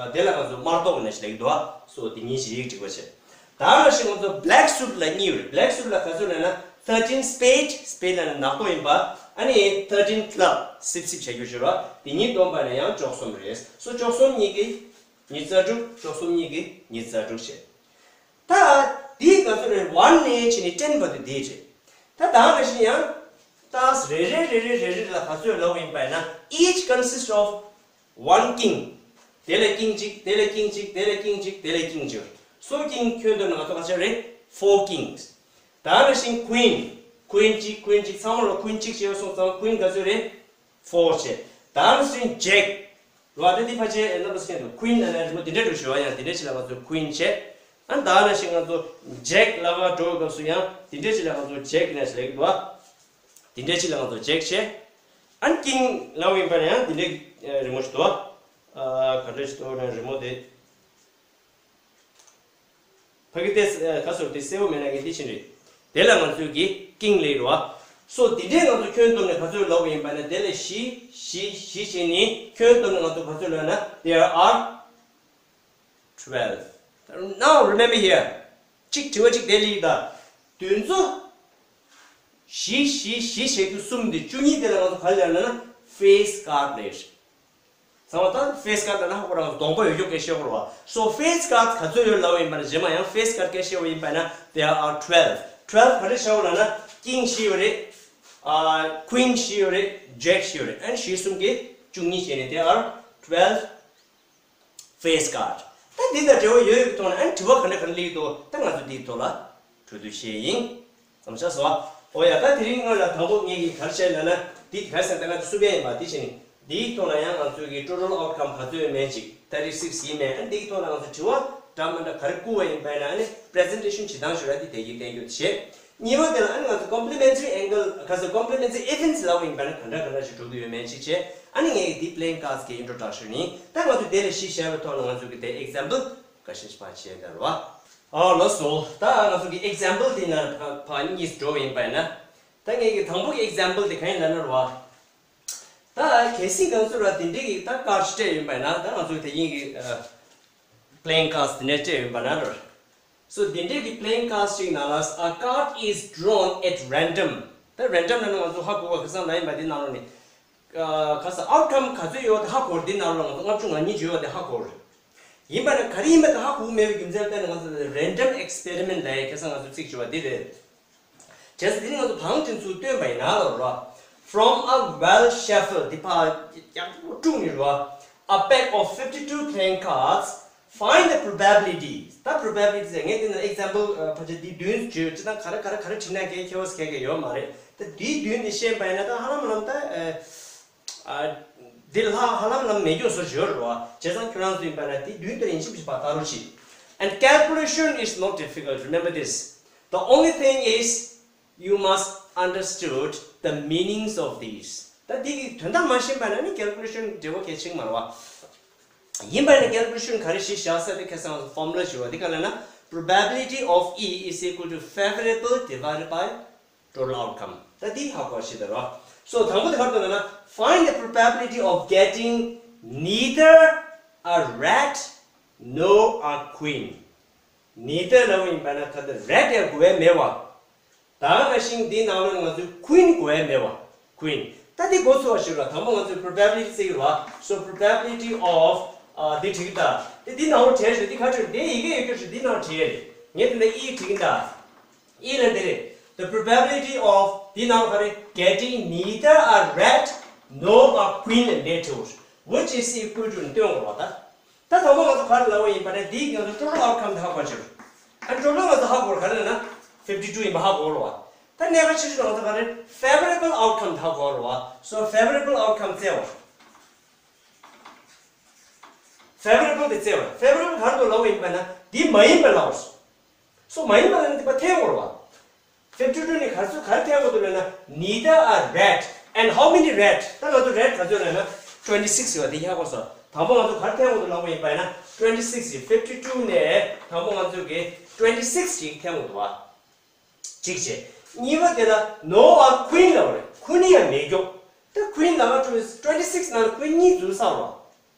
ཨ། དེ་ལ་ང་ཚོ་དམར་ཏོག་ནས་ཞིག་ལབ་ཀྱི་འདུག་ཨ། so དེ་གཉིས་ཞིག་ཡིག་འབྲི་དགོས་བྱས། ད་ནང་བཞིན་ང་ཚོ་black suit ལ་གཉིས་ཡོད་རེད། black suit ལ་ག་ཚོད་ལབ་ན་thirteen spade། spade ལབ་ན་ནག་ཏོག་ཡིན་པ། ཨ་ནི་thirteen club། སིབ་སིབ་བྱ་རྒྱུ་ཞིག་རེད། དེ་གཉིས་བསྡོམས་པ་ན་ཡང་བཅུ་གསུམ་རེད། so བཅུ་གསུམ་གཉིས་ཀྱིས་ཉི་ཤུ་རྩ་དྲུག། བཅུ་གསུམ་གཉིས་ཀྱིས་ཉི་ཤུ་རྩ་དྲུག་བྱས། ད་འདི་ག་ཚོད་རེད། one ནས་བྱས་ནས་ten བར་དུ་འདི་རེད། ད་ད་ག་ནང་བཞིན་ཡང་ད་རེ་རེ་རེ་རེ་རེ་རེ་ལ་ག་ཚོད་ལབ་ཡིན་པ་ཡིན་ན། each consists of one king། དེ་ལ་ཀིང་གཅིག། དེ་ལ་ཀིང་གཅིག། དེ་ལ་ཀིང་གཅིག། དེ་ལ་ཀིང་གཅིག། so ཀིང་ཁྱོན་བསྡོམས་ན་ང་ཚོ་ག་ཚོད་རེད། four kings། ད་ག་ནང་བཞིན་queen། queen གཅིག། queen གཅིག། ཚང་མ་ལ་queen གཅིག་བྱས་སོང་ཙང་queen ག་ཚོད་རེད། four བྱས། ད་ག་ནང་བཞིན་jack། རེད་བ། ད་འདི་ཕལ་ཆེར་རྣམ་པ་སེང་གེ་འདུག queen ལབ་ན་རི་མོ་འདི་འདྲ་འདྲ་ཞུ་བ། ཡང་འདི་འདྲ་ཞིག་ལ་ང་ཚོ་queen བྱས། ཨ་ད་ག་ནང་བཞིན་ང་ཚོ་jack ལབ་པ་འགྲོ་བའི་སྐབས་སུ་ཡང་འདི་འདྲ་ཞིག་ལ་ང་ཚོ་jack ནས་ཞིག་ལབ་ཀྱི་འདུག་བ། འདི་འདྲ་ཞིག་ལ་ང་ཚོ་jack བྱས། ཨ་ཀིང་ལབ་ཡིན་པ་ན་ཡང་འདི་འདྲའི་རི་མོ་ཞིག་འདུག་བ། ཨ་ག་འདྲ་ཞིག་འདུག་ན་རི་མོ་དེ། ཕ་གི་དེ་ག་ཟེར་དེ་གསལ་པོ་མེད་ན་ངས་འདི་ཕྱིན་རེད། དེ་ལ་ང་ཚོས་ཀྱི་ཀིང་ལབ་རེད་བ། so འདི་འདྲའི་ང་ཚོ་ཁྱོན་བསྡོམས་ནས་ག་ཚོད་ལབ་ཡིན་པ་ན། དེ་ལ་བཞི་བཞི་བཞི་བྱས་ནས་ཁྱོན་བསྡོམས་ནས་ང་ཚོ་ག་ཚོད་ལབ་ན། there are twelve. now remember here. གཅིག་དྲི་བ་གཅིག་དེ་ལ་ཡིན་ད། དེ་ཚོ་བཞི་བཞི་བཞི་བྱས་རྒྱུ་གསུམ་དེ་བཅུ་གཉིས་དེ་ལ་ང་ཚོ་ག་རེ་ལབ་ན་ན་face card ལབ་རེད། ཚང་མ་ད་face card ལ་ན་ཧ་གོ་རང་གདོང་པ་ཡོད་རྒྱུ་སྐད་བཤད་གོ་ར་བ། so face card ག་ཚོད་ཡོད་ལབ་ཡིན་པ་ན་རྗེས་མ་ཡང་face card སྐད་བཤད་པ་ཡིན་པ་ན། there are twelve. twelve ག་རེ་བྱ་བ་ལབ་ན་ཀིང་བཞི་ཡོད་རེད། ཨ་queen བཞི་ཡོད་རེད། jack བཞི་ཡོད་རེད། ཨན་བཞི་གསུམ་གྱིས་བཅུ་གཉིས་བྱས་ནས་there are twelve face card. ད་འདི་དང་འབྲེལ་བ་ཡོད་ཡོད་ཀྱི་ཐོག་ནས་ཨན་དྲི་བ་ག་འདྲ་ག་འདྲ་སླེབས་ཀྱི་འདུག་ད་ང་ཚོ་འདིའི་ཐོག་ལ་གྲོས་བསྡུར་བྱས་ཡིན། བསམ་ཤ་སོ། ཨོ་ཡ། ད་དེ་རིང་སྔོན་ལ་དང་པོ་ངེད་ཀྱིས་ག་རེ་བྱས་ལབ་ན། འདི་ག་རེ་ཟེར་ན་ད་ང་ཚོ་སུ་བས་ཡིན་པ་འདི་བྱས་ནས་འདིའི་ཐོག་ལ་ཡང་ང་ཚོ་གི་total outcome ག་ཚོད་ཡོད་མེད་ཅིག་ད་རེ་six ཡིན་མེད། ཨ་འདིའི་ཐོག་ལ་ང་ཚོ་དྲི་བ་འདྲ་མི་འདྲ་ག་རེ་བསྐུར་བ་ཡིན་པ་ཡིན་ན། ཨ་ནི་presentation བྱེད་སྟངས་ཞུ་ར་འདི་དེ་གི་གཏན་འཁེལ་བྱེད། གཉིས་པ་དེ་ལ་ཨ་ནི་ང་ཚོ་complimentary angle ག་ཚོད་complimentary events ལབ་ཡིན་པ་ན་ག་འདྲ་ག་འདྲ་ཞིག་འགྲོ་གི་ཡོད་མེད་ཅིག་བྱས། ཨ་ནི་ངས་འདི་playing cards གི་introduction ཡིན། ད་ང་ཚོ་དེ་ལ་གཞི་བཞག་པའི་ཐོག་ལ་ང་ཚོ་གི་དེ་example འགའ་ཤས་ཕར་བྱས་ད་རེད་བ། ཨ་ལགས་སོ། ད་ང་ཚོ་གི་example དེ་ན་ཕར་གཉིས་འགྲོ་ཡིན་པ་ཡིན་ན། ད་ངས་གི་དང་པོ་གི་example དེ་ག་ཡིན་ལབ་ན་རེད་བ། ད་གལ་སྲིད་ང་ཚོ་ར་དེ་འདྲའི་གི་ད་card སྤྲད་ཡིན་པ་ཡིན་ན། ད་ང་ཚོ་དེ་ཡིན་གི་playing cards དེ་འདྲ་སྤྲད་ཡོད་པ་ན་ར། so དེ་འདྲའི་གི་playing cards ཅིག་ནང་ལ། a card is drawn at random. ད་random ལབ་ན་ང་ཚོ་ཧ་གོ་བ་ཁ་སང་ལ་ཡིན་པ་འདི་ནང་ལོགས་ནས། ཁ་སང་outcome ག་ཚོད་ཡོད་དེ་ཧ་གོ་ར། འདི་ནང་ལོགས་ང་ཚོ་ལྔ་བཅུ་ང་གཉིས་ཅིག་ཡོད་དེ་ཧ་གོ་ར། ཡིན་པ་ན་ག་རེ་ཡིན་པ་དེ་ཧ་གོ་མེད་པའི་རྒྱུ་མཚན་ལ་བརྟེན་ནས་ང་ཚོ་random experiment ལབ་ཡ་ཁ་སང་ང་ཚོ་ཚིག་ཞུ་བ་འདི་རེད། བྱས་ཙང་དེ་ནི་ང་ཚོ་བང་དེ་ཚུར་བཏོན་པ་ཡིན་ན་ལབ་ར། From a well shuffled དེ་ཕར་ཡག་པོ་དཀྲུགས་ནས་ར། A pack of fifty two playing cards, find the probability. ད་probability ཟེར་ངས་དེ་ནི་example ཕལ་ཆེར་འདི་བདུན་བརྗོད་ཅི་དང་ག་རེ་ག་རེ་ག་རེ་བྲིས་ན་གལ་ཁྱད་པར་གལ་གལ་ཡོད་མ་རེད། ད་འདི་བདུན་འདི་ཤེས་པ་ཡིན་ན་ད་ཧ་ལམ་ལམ་ད། འདི་ལྷག་ཧ་ལམ་ལམ་མེད་རྒྱུ་བཟོ་ཡོད་རེད་བ། བྱས་ཙང་ཁྱོད་རང་ཚོ་ཡིན་པ་ན་དེ་བདུན་དེར་ཡིན་གཅིག་མིན་གཅིག་ཕར་ལྟ་རོགས་གྱིས། And calculation is not difficult, remember this. The only thing is, you must understood the meanings of these. ད་འདི་གི་དོན་དག་མ་ཤེས་པ་ན་ནི་calculation འབྲེལ་བ་གལ་ཆེན་མ་རེད་བ། ཡིན་པ་ན་calculation ག་རེ་གཞི་བཞག་ས་དེ་ཁ་སང་formula ཞུ་བ་འདི་ག་ལ་ན། Probability of E is equal to favorable divided by total outcome. ད་འདི་ཧ་གོ་ཤེས་ད་ར། So དང་པོ་དེ་ག་རེ་ལབ་ན། Find the probability of getting neither a rat nor a queen. neither ལབ་ཡིན་པ་ན་ད་ལྟ་rat ཡང་དགོས་ཡ་མེད་བ། ད་ནང་བཞིན་འདི་ནང་ལོགས་ང་ཚོས་queen དགོས་ཡ་མེད་བ། queen ད་འདི་འགོ་ཚུགས་པ་ཞིག་ལ་དང་པོ་ང་ཚོས་probability བརྩི་གི་རེད་བ། So probability of འདི་བྲིས་གི་ད། འདི་འདི་ནང་ལོགས་བྲིས་རེད། འདི་ག་བྲིས་རེད། འདི་ཡི་གེ་ཡོད་རྒྱུ་ཞིག་འདི་ནང་བྲིས་རེད། ངས་དེ་འདྲ་E བྲིས་གི་ད། E ལ་འདི་རེད། The probability of འདི་ནང་ག་རེ། Getting neither a rat nor a queen ལ་འདི་བྲིས། which is equal to ནི་སྟོན་དགོས་རེད་བ། ད་ད་དང་པོ་ང་ཚོ་ག་རེ་ལབ་པ་ཡིན་པ་ན། འདིའི་ང་ཚོ་total outcome དེ་ཧ་གོ་བྱེད། ཨ་total ང་ཚོ་ཧ་གོ་རེད། ག་རེ་ལབ་ན་fifty two ཡིན་པ་ཧ་གོ་རེད་བ། ད་གནད་འགག་ཆེ་ཤོས་ང་ཚོ་ག་རེ། favorable outcome དེ་ཧ་གོ་རེད་བ། so favorable outcome བཙལ་བ། favorable དེ་བཙལ་བ། favorable ག་རེ་འདུག་ལབ་པ་ཡིན་པ་ན་འདི་མ་ཡིན་པ་ལབ་པ། so མ་ཡིན་པ་ལབ་ན་འདི་པ་འཐེན་དགོས་རེད་བ། fifty two ནི་ག་ཚོད་ག་རེ་འཐེན་དགོས་འདུག་ལབ་ན། neither a red and how many red? ད་ང་ཚོ་red ག་ཚོད་ལབ་ན་twenty six ཡོད། འདི་ཧ་གོ་སོང་། དང་པོ་ང་ཚོ་ག་རེ་འཐེན་དགོས་འདུག་ལབ་པ་ཡིན་པ་ན་twenty six ཡིན། fifty two ནས་དང་པོ་ང་ཚོ་གི་twenty six ཅིག་འཐེན་དགོས་འདུག་བ། གཅིག་བྱས། གཉིས་པ་དེ་ལ་no a queen ལབ་པ་རེད། queen ཡང་མེད་ཀྱོག་ད་queen ལབ་པ་twenty six ནང་ལ་queen གཉིས་འཛུལ་ཚར་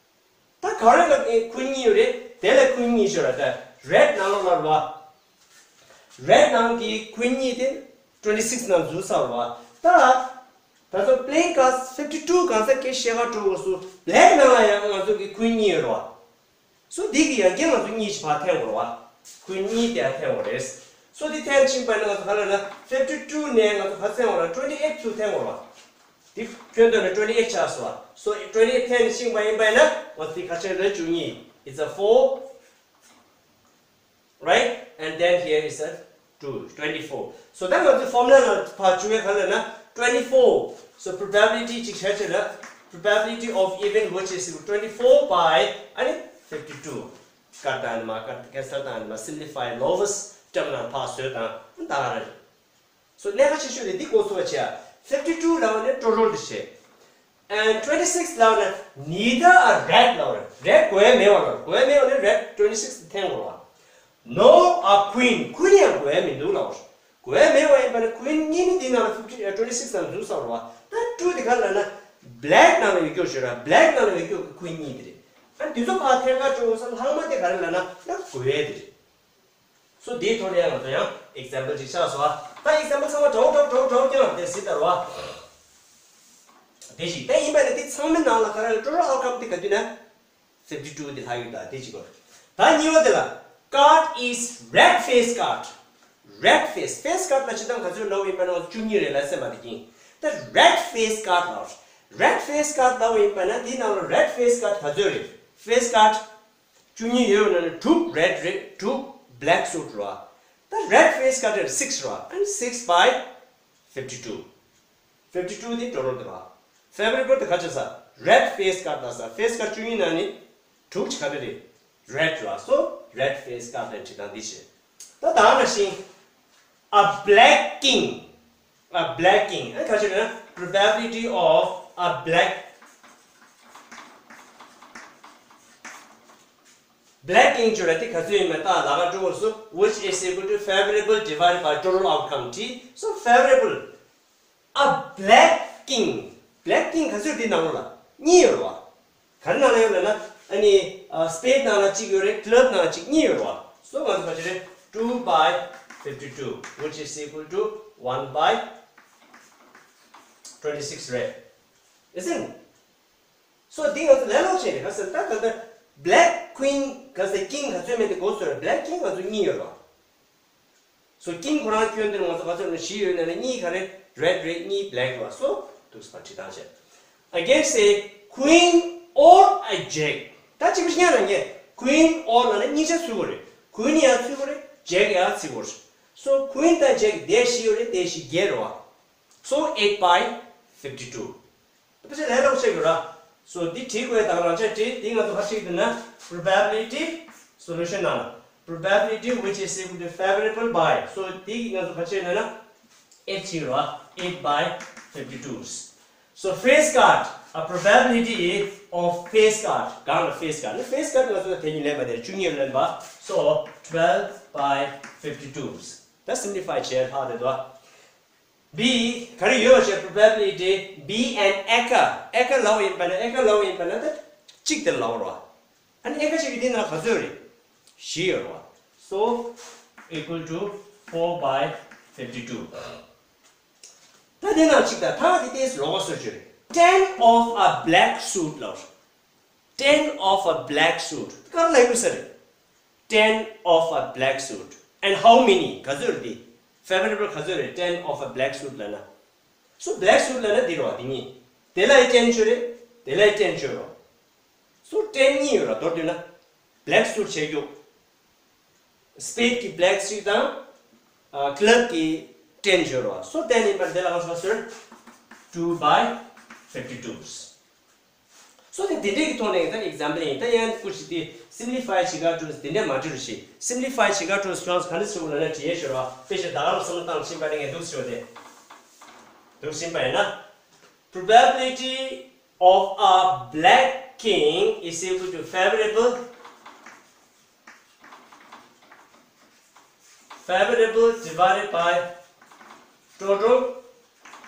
བ། ད་ག་རེ་ལ་queen གཉིས་ཡོད་རེད། དེ་ལ་queen གཉིས་ཤོར་བ། ད་red ནང་ལོགས་ལ་རེད་བ། red ནང་གི་queen གཉིས་དེ་twenty six ནང་འཛུལ་ཚར་བ། ད་ད་ཚོ་plain cards fifty two གང་ས་ཀྱི་ཤེལ་དཀར་གྲོགས་སུ་black ནང་ལ་ཡང་ང་ཚོ་གི་queen གཉིས་ཡོད་རེད་བ། so འདི་གི་ཡང་བསྐྱར་ང་ཚོ་གཉིས་ཤིག་ཕར་འཐེན་དགོས་རེད་བ། queen གཉིས་དེ་ཡང་འཐེན་དགོས་རེད། so འདི་འཐེན་ཕྱིན་པ་ནི་ང་ཚོ་ག་རེ་ལབ་ན་fifty two ནས་ང་ཚོ་ག་ཚོད་འཐེན་དགོས་རེད། twenty eight ཚུར་འཐེན་དགོས་རེད་བ། འདི་ཁྱོན་བསྡོམས་ནས་twenty eight ཆགས་སོང་བ། so twenty eight འཐེན་ཕྱིན་པ་ཡིན་པ་ཡིན་ན་ང་ཚོ་འདི་ག་ཚོད་རེད། བཅུ་གཉིས། it's a four right? And then here is a two, twenty four. so ད་ང་ཚོའི་formula ལ་ཕར་བཅུག་ཡ་ག་རེ་ལབ་ན་twenty four. so probability ཅིག་བྱས་ཚེ་ལ་probability of even which is equal twenty four by ཨ་ནི་fifty two. ཀར་དང་ནི་མ་ཀར་cancel དང་ནི་མ་simplify lowest term ནང་ཕར་བཟོས་དང་ད་ག་རེ་རེད། so གནད་འགག་ཆེ་ཤོས་དེ་འདི་གོ་སོ་བ་བྱས། fifty two ལབ་པ་ནི་total དེ་བྱས། and twenty six ལབ་ན་neither a red ལབ་རེད། red དགོས་ཡ་མེད་བ་ལབ། དགོས་ཡ་མེད་བ་ནི་red twenty six འཐེན་དགོས་བ། no a queen, queen ཡང་དགོས་ཡ་མི་འདུག་ལབ་རེད། དགོས་ཡ་མེད་བ་ཡིན་པ་ནི་queen གཉིས་ནི་འདི་ནང་ལ་fifty twenty six ནང་འཛུལ་ཚར་བ། ད་two དེ་ག་ལབ་ན་black ནང་ལ་ཡོད་རྒྱུ་ཞིག་ར། black ནང་ལ་ཡོད་རྒྱུ་གི་queen གཉིས་དེ་རེད། ཨ་འདི་ཚོ་ཕར་འཐེན་ག་འགྲོ་དགོས་ས་ལྷག་མ་དེ་ག་རེ་ལབ་ན་ད་དགོས་ཡ་དེ་རེད། so དེའི་ཐོག་ལ་ཡང་ང་ཚོ་ཡང་example ཅིག་ཆགས་སོང་ཨ། ད་example ཚང་མ་འདྲ་བོ་འདྲ་བོ་འདྲ་བོ་ཀྱང་དེ་སྲིད་ལྟར་བ། དེ་ཞིག་དེ་ཡིན་པ་ནི་དེ་ཚང་མའི་ནང་ལ་ག་རེ་total outcome དེ་ག་དུས་ན་fifty two དེ་ལྷག་ཡོད་ད། དེ་ཅིག་གོ། ད་གཉིས་པ་དེ་ལ་card is red face card. red face, face card ལ་ཇི་ལྟར་ག་ཚོད་ལབ་ཡིན་པ་ན་བཅུ་གཉིས་རེད་ལ་སེམས་པ་དེ་ཀྱིན། ད་red face card ལ་red face card ལབ་ཡིན་པ་ན་དེའི་ནང་ལ་red face card ག་ཚོད་རེད། face card བཅུ་གཉིས་ཡོད་ན་ནི་དྲུག་red རེད། དྲུག་black suit རེད་བ། ད་red face ག་རེ་རེད། six རེད་བ། and six by fifty two. fifty two དེ་total དེ་རེད་བ། favorable དེ་ག་ཅི་ས་red face ག་ད་ས་face ག་བཅུ་གཉིས་ན་ནི་དྲུག་ཅིག་ག་རེ་རེད། red རེད་བ། so red face ག་རེ་ཁྲིད་སྟངས་འདི་བྱེད། ད་ད་ནང་བཞིན་a black king, a black king ཨ་ག་ཅི་རེད་ན་probability of a black black king ཅོ་ར་དེ་ག་ཚོད་ཡིན་མེད་ད་ལ་ག་འགྲོ་བ་སོ། which is equal to favorable divided by total outcome དེ། so favorable a black king, black king ག་ཚོད་དེ་ནང་ལ་གཉིས་ཡོད་རེད་བ། ག་རེ་ནང་ལ་ཡོད་ལབ་ན་ཨ་ནི་spade ནང་ལ་གཅིག་ཡོད་རེད། club ནང་ལ་གཅིག་གཉིས་ཡོད་རེད་བ། so ང་ཚོ་ག་ཅི་རེད། two by fifty two which is equal to one by twenty six རེད། isn't it? so འདི་ང་ཚོ་ལས་སླ་པོ་ཅིག་རེད། ག་ཟེར་ད་ད་ལྟ་black queen ག་ཟེར་king ག་ཚོད་མེད་དེ་གོ་སོང་རེད། black king ང་ཚོ་གཉིས་ཡོད་རེད་བ། so king ཁོ་རང་ཁྱོན་དེར་ང་ཚོ་ག་ཚོད་ནས་བཞི་ཡོད་ན་ནས་གཉིས་ག་རེ་red རེད། གཉིས་black རེད་བ། so འདུག་སེ་ཕར་ཁྲིད་སྟངས་བྱས། again say queen or a jack ད་གཅིག་པུ་ཤེས་ན་ངས་queen or ལབ་ན་གཉིས་ཆ་ཚུད་དགོས་རེད། queen ཡང་ཚུད་དགོས་རེད། jack ཡང་ཚུད་དགོས་རེད། so queen དང་jack དེ་བཞི་ཡོད་རེད། དེ་བཞི་བརྒྱད་རེད་བ། so eight by fifty two ད་ཕལ་ཆེར་ལས་སླ་པོ་ཆགས་ཡོད་ར། so འདི་བྲིས་དགོས་དང་རང་ཆ་བྲིས། འདི་ང་ཚོ་ག་ཞིག་འདུག་ན་probability solution ནང་ལ་probability which is equal to favorable by so འདི་གི་ང་ཚོ་ག་ཆེ་ན་ན་eight ཅིག་ར། eight by fifty two so face card a probability of face card གང་ལ་face card ནི་face card ང་ཚོ་དེ་གཉིས་ལེན་པ་དེར་བཅུ་གཉིས་ལེན་པ། so twelve by fifty two ད་simplify བྱས་ལྷག་དེ་དོ། B ག་རེ་ཡོད་པ་ཞེས་probability B and ཨེ་ཀ་ཨེ་ཀ་ལབ་ཡིན་པ་ན་ཨེ་ཀ་ལབ་ཡིན་པ་ན་ད་གཅིག་དེ་ལབ་རོགས། ཨ་ནི་ཨེ་ཀ་ཞིག་གི་འདི་ན་ག་ཚོད་རེད། བཞི་ཡོད་རོགས། so equal to four by fifty two ད་འདི་ན་གཅིག་དང་ཐ་དེ་ཏེས་ལོག་སོ་ཅོ་རེད། ten of a black suit ལབ། ten of a black suit ག་རེ་ལབ་ཡོད་ས་རེད། ten of a black suit and how many ག་ཚོད་རེད། འདི་favorable ག་ཚོད་རེད། ten of a black suit ལབ་ན། so black suit ལབ་ན་འདི་རོ་འདི་གཉིས། དེ་ལ་ཡི་ten ཅོ་རེད། དེ་ལ་ཡི་ten ཅོ་རོ། སོ་ཊེན་གཉིས་ཡོད་ར། མདོར་བསྡུས་ན་black suit བྱེད་རྒྱུ། སི་པེཌ་ཀྱི་black suit དང་ཨ་ཀླབ་ཀྱི་ཊེན་ཡོད་ར། སོ་ཊེན་ཡིན་པར་དེ་ལ་གང་སོང་ཟེར། two by fifty two། སོ་དེ་འདི་འདྲའི་གི་ཐོག་ནས་ད་ཨེག་ཛམ་པལ་ཡིན། ད་ཡང་ཀུ་ཤི་དེ་སིམ་པི་ལི་ཕའི་བྱེད་ག་འགྲོ་དེ་འདྲ་མ་འགྲོ་རུ་ཤི། སིམ་པི་ལི་ཕའི་བྱེད་ག་འགྲོ་སོང་ག་འདྲ་ཞིག་ལ་ན་དྲི་ཡས་ཤོར་བ་དཔེ་ཞིག་ད་ག་ལ་བསམ་བློ་བཏང་ཕྱིན་པ་ནི་ངས་འདུག་ཞོར་དེ་འདུག་ཕྱིན་པ་ཡིན་ན། Probability of a black king is equal to favorable, favorable divided by total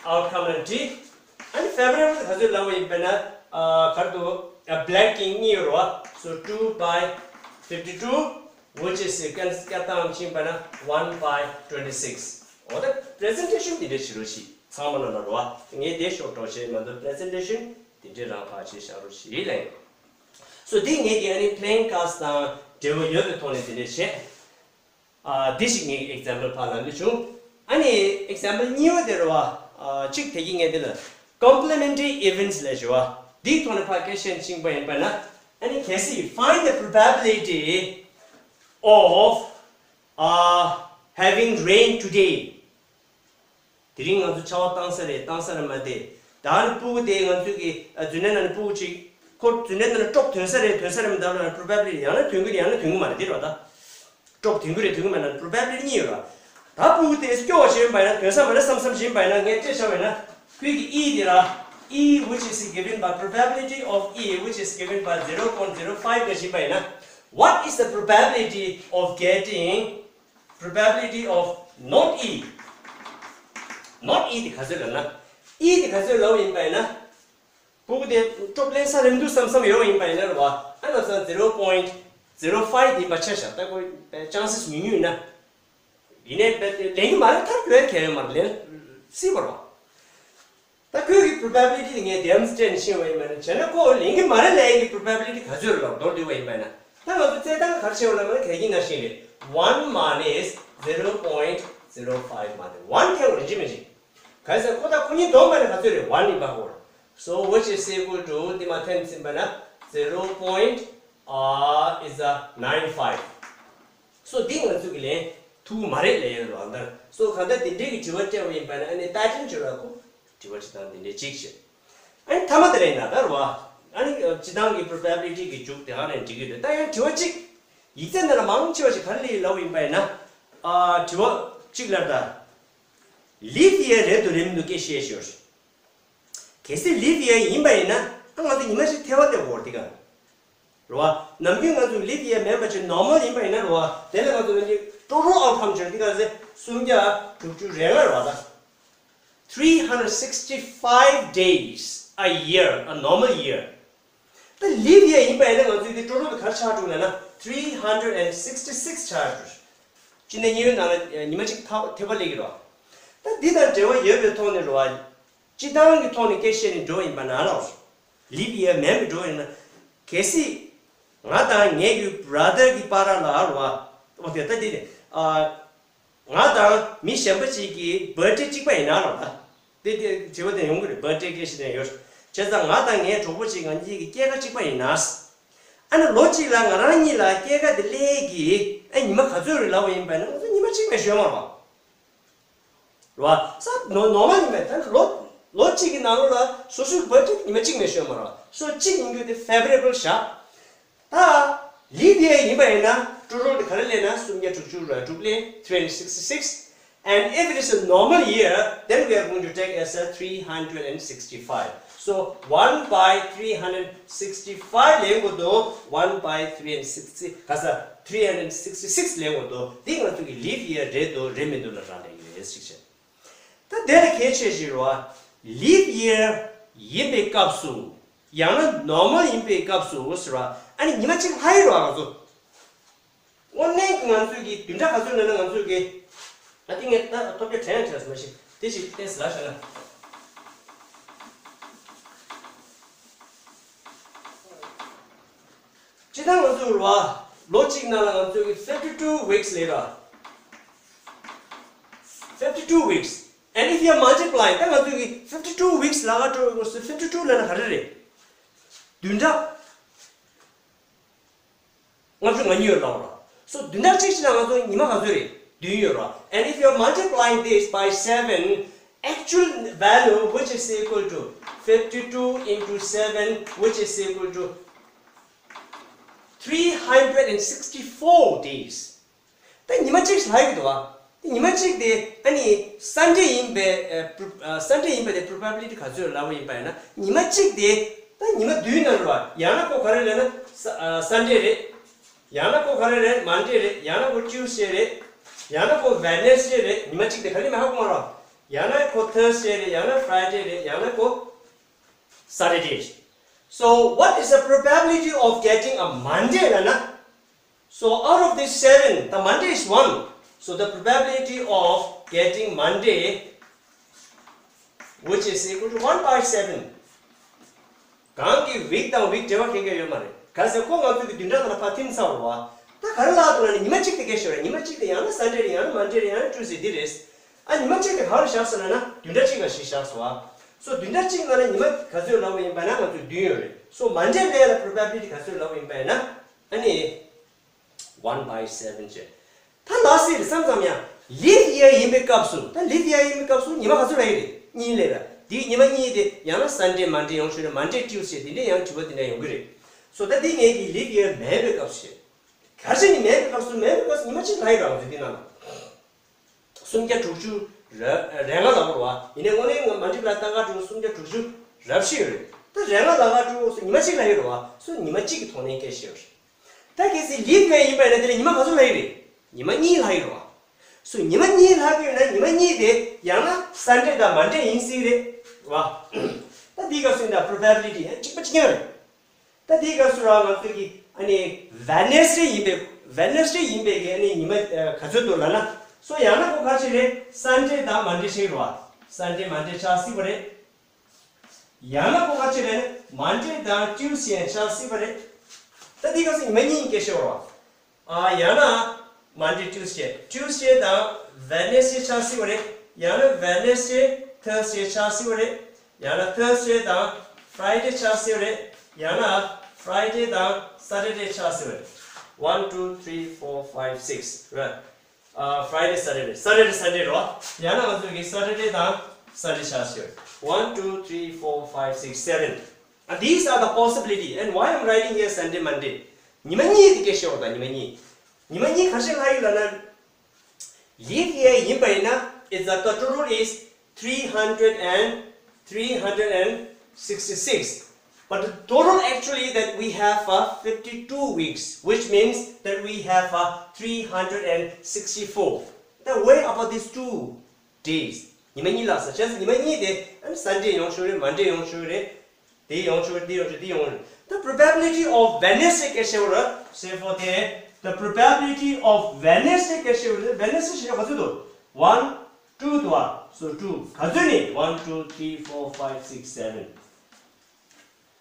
outcome and t. And favorable ག་ཚོད་ལབ་པ་ཡིན་པ་ན་ཨ་གར་དུ་ཨ་black king གཉིས་ཡོད་རེད་བ། So two by fifty two, which is ཀན་སྐད་བཏང་ཕྱིན་པ་ན་one by twenty six། འོ་ད་པི་རི་ཟེན་ཊེ་ཤན་འདི་འདྲ་བྱེད་རོགས་ཞེས་ཚང་མ་ལ་ལབ་རོགས། ངས་དེ་ཤོག་གྲོགས་བྱས་མ་གཏོགས་པི་རི་ཟེན་ཊེ་ཤན་འདི་འདྲ་རང་ཕར་བྱས་བཞག་རོགས་ཞེས་ལན། སོ་འདི་ངས་ཀྱི་ཨ་ནི་པི་ལེན་ཀ་སི་དང་འབྲེལ་བ་ཡོད་པའི་ཐོག་ནས་འདི་འདྲ་བྱས། ཨ་འདི་ཞིག་ངས་ཀྱི་ཨེག་ཛམ་པལ་ཕར་ལབ་ནས་བྱུང་། ཨ་ནི་ཨེག་ཛམ་པལ་གཉིས་པ་དེ་རེད་བ། ཨ་གཅིག་དེ་གི་ངས་འདི་ལ་complementary events ལབ་བྱས་བ། འདིའི་ཐོག་ནས་ཕར་སྐད་ཆ་ཕྱིན་པ་ཡིན་པ་ན། ཨ་ནི་གལ་སྲིད་find the probability of uh, having rain today. དེ་རིང་ང་ཚོ་ཆར་པ་བཏང་ས་རེད་བཏང་ས་རེད་མ་དེ། ད་ནི་སྤུ་གུ་དེ་ང་ཚོས་ཀྱི་ཨ་རྫུན་ནན་ནང་ནས་སྤུ་གུ་ཅིག་ཁོ་རྫུན་ནན་ནང་ནས་ཀྲོག་ཐོན་ས་རེད་ཐོན་ས་རེད་མི་འདུག་ལ་probability ཡང་ན་ཐོན་གི་རེད་ཡང་ན་ཐོན་གི་མ་རེད་དེ་རེད་བ་ད། ཀྲོག་ཐོན་གི་རེད་ཐོན་གི་མ་རེད་probability གཉིས་ཡོད་ར། ད་སྤུ་གུ་དེ་སྐྱོ་བ་ཞིག་ཡིན་པ་ཡིན་ན་ཐོན་ས་མ་རེད་བསམ་བསམ་ཞིག་ཡིན་པ་ཡིན་ན་ངས་བལྟས་བཞག་པ་ཡིན་ན་ཁོས་ཀྱི་E དེ་ར། E which is given by probability of E which is given by zero point zero five ག་ཞིག་ཡིན་པ་ཡིན་ན། What is the probability of getting probability of not E? Not E དེ་ག་ཚོད་ལབ་ན། E དེ་ག་ཚོད་ལབ་ཡིན་པ་ཡིན་ན། སྤུ་གུ་དེ་ཀྲོག་ལེན་ས་རེད་འདུག་བསམ་བསམ་ཡོད་པ་ཡིན་པ་ཡིན་ན་རེད་བ། ཨ་ལབ་ས་zero point zero five དེ་ཡིན་པ་ཆ་བཞག་ད་ཁོ་chances ཉུང་ཉུང་ཡིན་ན། ཡིན་ནའི་དཔེ་དེ་ལེན་གི་མ་རེད་ཐར་གྱི་ཡོད་ཁྱད་ཡོད་མ་རེད་ལེན་སྲིད་པ་རེད་བ། ད་ཁོའི་གི་probability དེ་ངས་demonstrate ནས་ཤེས་པ་ཡིན་པ་ན་བྱས་ན་ཁོ་ལེན་གི་མ་རེད་ལབ་ཡས་ཀྱི་probability ག་ཚོད་རེད་ལབ་མདོར་བསྡུས་པ་ཡིན་པ་ན། ད་ང་ཚོ་རྩེད་ཐང་ག་རེ་བྱེད་པ་ལབ་ན་ག་གི་ནང་བཞིན་རེད། One minus zero point zero five མ་རེད། One ཐེངས་རེ་འཇིགས་མི་འཇིགས། ག་རེ་ཟེར་ཁོ་ད་ཁོ་གཉིས་བསྡོམས་པ་ན་ག་ཚོད་རེད། One ཡིན་པ་ཧོར། So which is equal to དེ་མ་ཐེངས་ཟིན་པ་ན་zero point uh, is a nine five། སོ་འདི་ང་ཚོས་ཀྱི་ལན་ཐུག་མ་རེད་ལབ་ཡོད་རེད་བ་འདིར། སོ་གང་ལྟར་དེ་འདྲའི་གི་དྲི་བ་སྤྲད་པ་ཡིན་པ་ན་ཨ་ནི་ད་ཅིང་བྱོས་ར་ཁོ། དྲི་བ་སྤྱི་བཏང་དེ་འདྲའི་གཅིག་བྱས། ཨ་ནི་མཐའ་མ་དེ་རེད་ན་ད་རེད་བ། ཨ་ནི་སྤྱི་བཏང་གི་probability གི་མཇུག་དེ་ག་ནས་འགྲིག་གི་རེད། ད་ཡང་དྲི་བ་གཅིག་ཡིག་ཚད་འདི་ལ་མང་ཆེ་བ་ཞིག་ག་རེ་ལབ་ཡོད་པ་ཡིན་ན། ཨ་དྲི་བ་གཅིག་ལ་ད། leap year རེད་འདུག་རེད་མི་འདུག་སྐད་བཤད་ཤོར། གལ་སྲིད་leap year ཡིན་པ་ཡིན་ན་ཨ་ང་ཚོ་ཉི་མ་ཞིག་ཐལ་བ་དེ་བོར་དེ་ག་རེད་བ། ནམ་རྒྱུན་ང་ཚོ་leap year མིན་པ་ཅིག་normal ཡིན་པ་ཡིན་ན་རེད་བ། དེ་ལས་ང་ཚོ་ལ་ཅིག་total outcome ཅིག་འདི་ག་ཚེ་སུམ་བརྒྱ་དྲུག་ཅུ་རེ་ལྔ་རེད་བ་ད། three hundred sixty five days a year, a normal year. ད་leap year ཡིན་པ་ཡིན་ན་ང་ཚོས་འདི་total དུ་ག་རེ་ཆགས་འགྲོ་ལབ་ན་three hundred and sixty six ཆགས་འགྲོ། སྤྱི་ཟླ་གཉིས་པའི་ནང་ལ་ཉི་མ་གཅིག་ཐལ་བ་སླེབས་ཀྱི་རེད་བ། ད་འདི་དང་འབྲེལ་བ་ཡོད་པའི་ཐོག་ནས་རེད་བ། སྤྱི་བཏང་གི་ཐོག་ནས་སྐད་བཤད་ནས་འགྲོ་བ་ཡིན་པ་ན་ལགས། leap year མིན་པའི་འགྲོ་བ་ཡིན་ན། གལ་སྲིད། ང་དང་ངའི་གི་brother གི་བར་ལ་རེད་བ། འོ་དེ་ལྟ་འདི་ནས། ཨ། ང་དང་མི་གཞན་པ་ཅིག་གི་birthday གཅིག་པ་ཡིན་ན་ལགས་ད། དེ་དེ་དྲི་བ་དེ་ཡོང་གི་རེད། birthday སྐད་བཤད་ནས་ཡོད། བྱས་ཙང་ང་དང་ངའི་གྲོགས་པོ་ཅིག་ང་གཉིས་ཀྱི་སྐྱེས་སྐར་གཅིག་པ་ཡིན་ན། ཨ་ནི་ལོ་གཅིག་ལ་ང་རང་གཉིས་ལ་སྐྱེས་སྐར་དེ་སླེབས་ཀྱི་ཨ་ཉི་མ་ག་ཚོད་རེད་ལབ་པ་ཡིན་པ་ན་ང་ཚོ་ཉི་མ་གཅིག་མེད་ཞོལ་མ་རེད་བ། རེད་བ། ས་ནོ་ནོར་མལ་ཡིན་པས་ད་ལོ་ལོ་གཅིག་གི་ནང་ལོགས་ལ་སོ་སོའི་བར་ཐི་ཉི་མ་གཅིག་མེད་ཤོད་མ་རེད་བ། སོ་གཅིག་ཡིན་རྒྱུ་དེ་favorable བཞག་ད་leap year ཡིན་པ་ཡིན་ན་ཊོ་ཊལ་དེ་ག་རེ་སླེབས་ན་སུམ་བརྒྱ་དྲུག་ཅུ་རེ་དྲུག་སླེབས། three hundred sixty six. And if it is a normal year, then we are going to take as a three hundred and sixty five. So one by three hundred sixty five ལེན་དགོས་འདུག one by three hundred sixty ག་ས་three hundred sixty six ལེན་དགོས་འདུག་འདི་ང་ཚོ་གི་leap year རེད་འདུག་རེད་མི་འདུག་ལ་རག་ལས་ཀྱི་རེད་ཟེར་བྱས། ད་དེ་ལ་གལ་ཆེ་ཞིག་རེད་བ། leap year ཡིན་པའི་སྐབས་སུ། ཡང་ན་normal ཡིན་པའི་སྐབས་སུ་ཟེར་བ། ཨ་ནི་ཉི་མ་གཅིག་ལྷག་ཡོད་རེད་བ་ང་ཚོ། དངོས་གནས་ཀྱི་ང་ཚོས་ཀྱི་བདུན་ཕྲག་ག་ཚོད་ལབ་ན་ང་ཚོས་ཀྱི། ད་ལྟ་ངས་ད་ཐོབ་རྒྱ་དྲན་ཡང་དྲན་སོང་མ་ཤེས་དེ་ཞིག་བལྟས་ཟེར་ལ་ཤ་ན། སྤྱིར་བཏང་ང་ཚོས་རེད་བ། ལོ་གཅིག་ནང་ལ་ང་ཚོས་ཀྱི་fifty two weeks ལས་ར། fifty two weeks. And if you are multiplying ད་ང་ཚོས་ཀྱི་fifty two weeks ལ་ག་འགྲོ་དགོས་སུ་fifty two ལབ་ན་ག་རེ་རེད། བདུན་ཕྲག་ལྔ་བཅུ་ང་གཉིས་ཡོད་ལབ་ར། So བདུན་ཕྲག་གཅིག་ཅིག་ལ་ང་ཚོ་ཉི་མ་ག་ཚོད་རེད། བདུན་ཡོད་ར། And if you are multiplying this by seven, actual value, which is equal to fifty-two into seven, which is equal to three hundred and sixty-four days. ད་ཉི་མ་གཅིག་ལྷག་གི་འདུག་བ། དེ་ཉི་མ་གཅིག་དེ་ཨ་ནི་Sunday ཡིན་པའི་ཨ་པྲོ- ཨ་Sunday ཡིན་པའི་དེ་probability ག་ཚོད་ལབ་པ་ཡིན་པ་ཡིན་ན། ཉི་མ་གཅིག་དེ་ད་ཉི་མ་བདུན་ནང་རེད་བ། ཡང་ན་ཁོ་ག་རེ་རེད་ན་ས- ཨ་Sunday རེད། ཡང་ན་ཁོ་ག་རེ་རེད། Monday རེད། ཡང་ན་ཁོ་Tuesday རེད། ཡང་ན་ཁོ་Wednesday རེད། ཉི་མ་གཅིག་དེ་ག་རེ་མི་ཧ་གོ་མ་རེད། ཡང་ན་ཁོ་Thursday རེད། ཡང་ན་Friday རེད། ཡང་ན་ཁོ་Saturday རེད། So what is the probability of getting a Monday ལབ་ན། So out of these seven, the Monday is one. So the probability of getting Monday, which is equal to one by seven. གང་གི་week དང་week འབྲེལ་བ་གང་གང་ཡོད་མ་རེད། གལ་སྲིད་ཁོ་ང་ཚོ་གི་བདུན་ཕྲག་ནང་ལ་ཕར་ཐིམ་ཚར་བ། ད་ག་རེ་ལབ་འདུག་ལབ་ན་ཉི་མ་གཅིག་དེ་སྐད་ཤོད་རེད། ཉི་མ་གཅིག་དེ་ཡང་ན་Sunday རེད། ཡང་ན་Monday རེད། ཡང་ན་Tuesday འདི་རེད། ཨ་ཉི་མ་གཅིག་དེ་ག་རེ་བཞག་སོང་ལབ་ན་བདུན་ཕྲག་གཅིག་ལ་ཞིག་བཞག་སོང་ཨ། So བདུན་ཕྲག་གཅིག་ནང་ལ་ཉི་མ་ག་ཚོད་ལབ་པ་ཡིན་པ་ན་ང་ཚོ་བདུན་ཡོད་རེད། So Monday ལ་ཡ་ལ་probability ག་ཚོད་ལབ་པ་ཡིན་པ་ཡིན་ན་ཨ་ནི་one by seven བྱས། ད་ལ་སྲིད་རེད་བསམ་ཙམ་ཡང་leap year ཡིན་པའི་སྐབས་སུ། ད་leap year ཡིན་པའི་སྐབས་སུ་ཉི་མ་ག་ཚོད་ལ་ཡིན་རེད། གཉིས་ལས་ར། འདིའི་ཉི་མ་གཉིས་དེ་ཡང་ན་Sunday Monday ཡོང་ཤོད་རེད། Monday Tuesday དེ་འདྲས་ཡང་དྲི་བ་དེ་འདྲ་ཡོང་གི་རེད། So ད་འདི་ངས་ཀྱི་leap year མེད་པའི་སྐབས་སུ་བྱས། གལ་སྲིད་ནི་མེད་པའི་སྐབས་སུ། མེད་པའི་སྐབས་སུ་ཉི་མ་གཅིག་ལ་ཡིན་ར། ང་ཚོ་འདི་ནང་ལ། སུམ་བརྒྱ་དྲུག་ཅུ་རེ་ལྔ་ལ་བོར་བ་ཡིན་ནའི་དངོས་གནས་ང་མ་འགྲིག་ལ་ལྟ་ག་དྲུག་སུམ་བརྒྱ་དྲུག་ཅུ་རེ་བཞི་ཡོད་རེད། ད་རེ་ལྔ་ལ་ག་དྲུག་སུ་ཉི་མ་གཅིག་ལ་ཡོད་རེད་བ། སུ་ཉི་མ་གཅིག་གི་ཐོག་ནས་སྐད་བཤད་ཡོད་རེད། ད་གལ་སྲིད་leap year ཡིན་པ་ཡིན་ན་དེ་ལ་ཉི་མ་ག་ཚོད་ལྷག་ཡོད་རེད། ཉི་མ་གཉིས་ལྷག་ཡོད་རེད་བ། སུ་ཉི་མ་གཉིས་ལྷག་ཡོད་ན་ཉི་མ་གཉིས་དེ་ཡང་ན་Sunday དང་Monday ཡིན་སྲིད་རེད་བ། ད་འདིའི་སྐབས་སུ་ཡིན་ད་probability ཡང་གཅིག་པ་གཅིག་རྐྱང་རེད། ད་དེའི་སྐབས་སུ་རང་ང་ཚོས་ཀྱི་ཨ་ནི་Wednesday ཡིན་པའི་Wednesday ཡིན་པའི་གི་ཨ་ནི་ཉི་མ་ཨ་ག་ཚོད་འདུག་ལབ་ན། སོ་ཡང་ན་ཁོ་ག་ཅི་རེད། Sunday དང་Monday ཆགས་རེད་བ། Sunday Monday ཆགས་སྲིད་པ་རེད། ཡང་ན་ཁོ་ག་ཅི་རེད་ན་Monday དང་Tuesday ཡང་ཆགས་སྲིད་པ་རེད། ད་དེའི་སྐབས་སུ་ཉི་མ་གཉིས་ཡིན་སྐད་ཆ་རེད་བ། ཨ་ཡང་ན་Monday Tuesday Tuesday དང་Wednesday ཆགས་སྲིད་པ་རེད། ཡང་ན་Wednesday Thursday ཆགས་སྲིད་པ་རེད། ཡང་ན་Thursday དང་Friday ཆགས་སྲིད་པ་རེད། ཡང་ན་Friday དང་Saturday ཆགས་སྲིད་པ་རེད། One, two, three, four, five, six, right? Uh, Friday, Saturday, Saturday, Sunday རོ། ཡང་ན་ང་ཚོ་གི་Saturday དང་Sunday ཆགས་སྲིད་པ་རེད། One, two, three, four, five, six, seven. And these are the possibility. And why I'm writing here Sunday, Monday? ཉི་མ་གཉིས་དེ་སྐད་བཤད་འོ་ད་ཉི་མ་གཉིས། ཉི་མ་གཉིས་ག་རེ་ལྷག་ཡོད་ལབ་ན། Leap year ཡིན་པ་ཡིན་ན། Is that the total is three hundred and three hundred and sixty-six. But the total actually that we have uh, fifty-two weeks, which means that we have uh, three hundred and sixty-four. Then where about these two days? ཉི་མ་གཉིས་ལ་ས་ཆ་ཉི་མ་གཉིས་དེ་ཨ་ནི་Sunday ཡོང་ཤོད་རེད། Monday ཡོང་ཤོད་རེད། དེ་ཡོང་ཆོག་དེ་ཡོང་ཆོག་དེ་ཡོང་རེད། The probability of Wednesday སྐད་ཆ་བོ་ར། Say for the the probability of Wednesday སྐད་ཆ་བོ་ར། Wednesday ཞེས་ག་ཚོད་འདུག One, two འདུག་ཨ། So two ག་ཚོད་ནི། One, two, three, four, five, six, seven.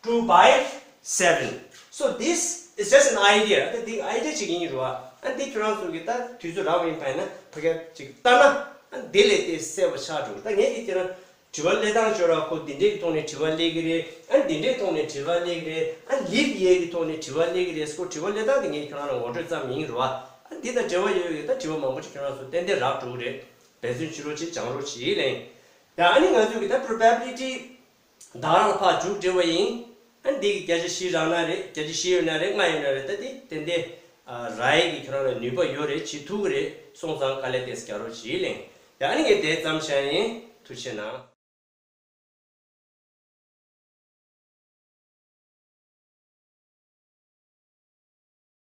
Two by seven. So this is just an idea. ད་འདི་idea ཅིག་ཡིན་རུང་ཨ། ཨ་འདི་ཁྱོད་རང་ཚོ་གི་ད་དུས་ཚོད་རག་པ་ཡིན་པ་ཡིན་ན་ཕ་གི་ཅིག་ལྟ་ན་ཨ་འདི་ལས་དེ་གསལ་པོ་ཆགས་འགྲོ། ད་ངས་ཀྱི་ཁྱེད་རང་དྲི་བ་སླེབས་སྟངས་ཅོ་ར་ཁོ་འདི་འདྲའི་གི་ཐོག་ནས་དྲི་བ་སླེབས་ཀྱི་རེད། ཨ་འདི་འདྲའི་ཐོག་ནས་དྲི་བ་སླེབས་ཀྱི་རེད། ཨ་leap year གི་ཐོག་ནས་དྲི་བ་སླེབས་ཀྱི་རེད། སྐོར་དྲི་བ་སླེབས་སྟངས་དེ་ངས་ཁྱོད་རང་ལ་ངོ་སྤྲོད་ཙམ་ཡིན་རུང་ཨ། ཨ་འདི་དང་འབྲེལ་བ་ཡོད་ཡོད་ད་དྲི་བ་མང་པོ་ཅིག་ཁྱོད་རང་ཚོ་ཏན་ཏན་རག་འགྲོ་གི་རེད། འབད་བརྩོན་བྱེད་རོགས་བྱེད། སྦྱང་རོགས་བྱེད་ལེ། ཡ་ཨ་ནི་ང་ཚོ་གི་ད་probability ད་རང་ལ་ཕར་མཇུག་སྒྲིལ་བ་ཡིན། ཨ་འདི་གི་བརྒྱ་ཆ་བཞི་རག་ན་རེད། བརྒྱ་ཆ་བཞི་ཡོད་ན་རེད། ལྔ་ཡོད་ན་རེད། ད་འདི་ཏན་ཏན་རག་ཡས་ཀྱི་ཁྱོད་རང་ལ་ནུས་པ་ཡོད་རེད། བྱེད་ཐུབ་ཀྱི་རེད། སོང་ཙང་དཀའ་ལས་ཏོག་ཙམ་རྒྱག་རོགས་བྱེད་ལེ། ཡ་ཨ་ནི་ངས་དེ་ཙམ་བྱས་ཡིན། ཐུགས་རྗེ་གནང་།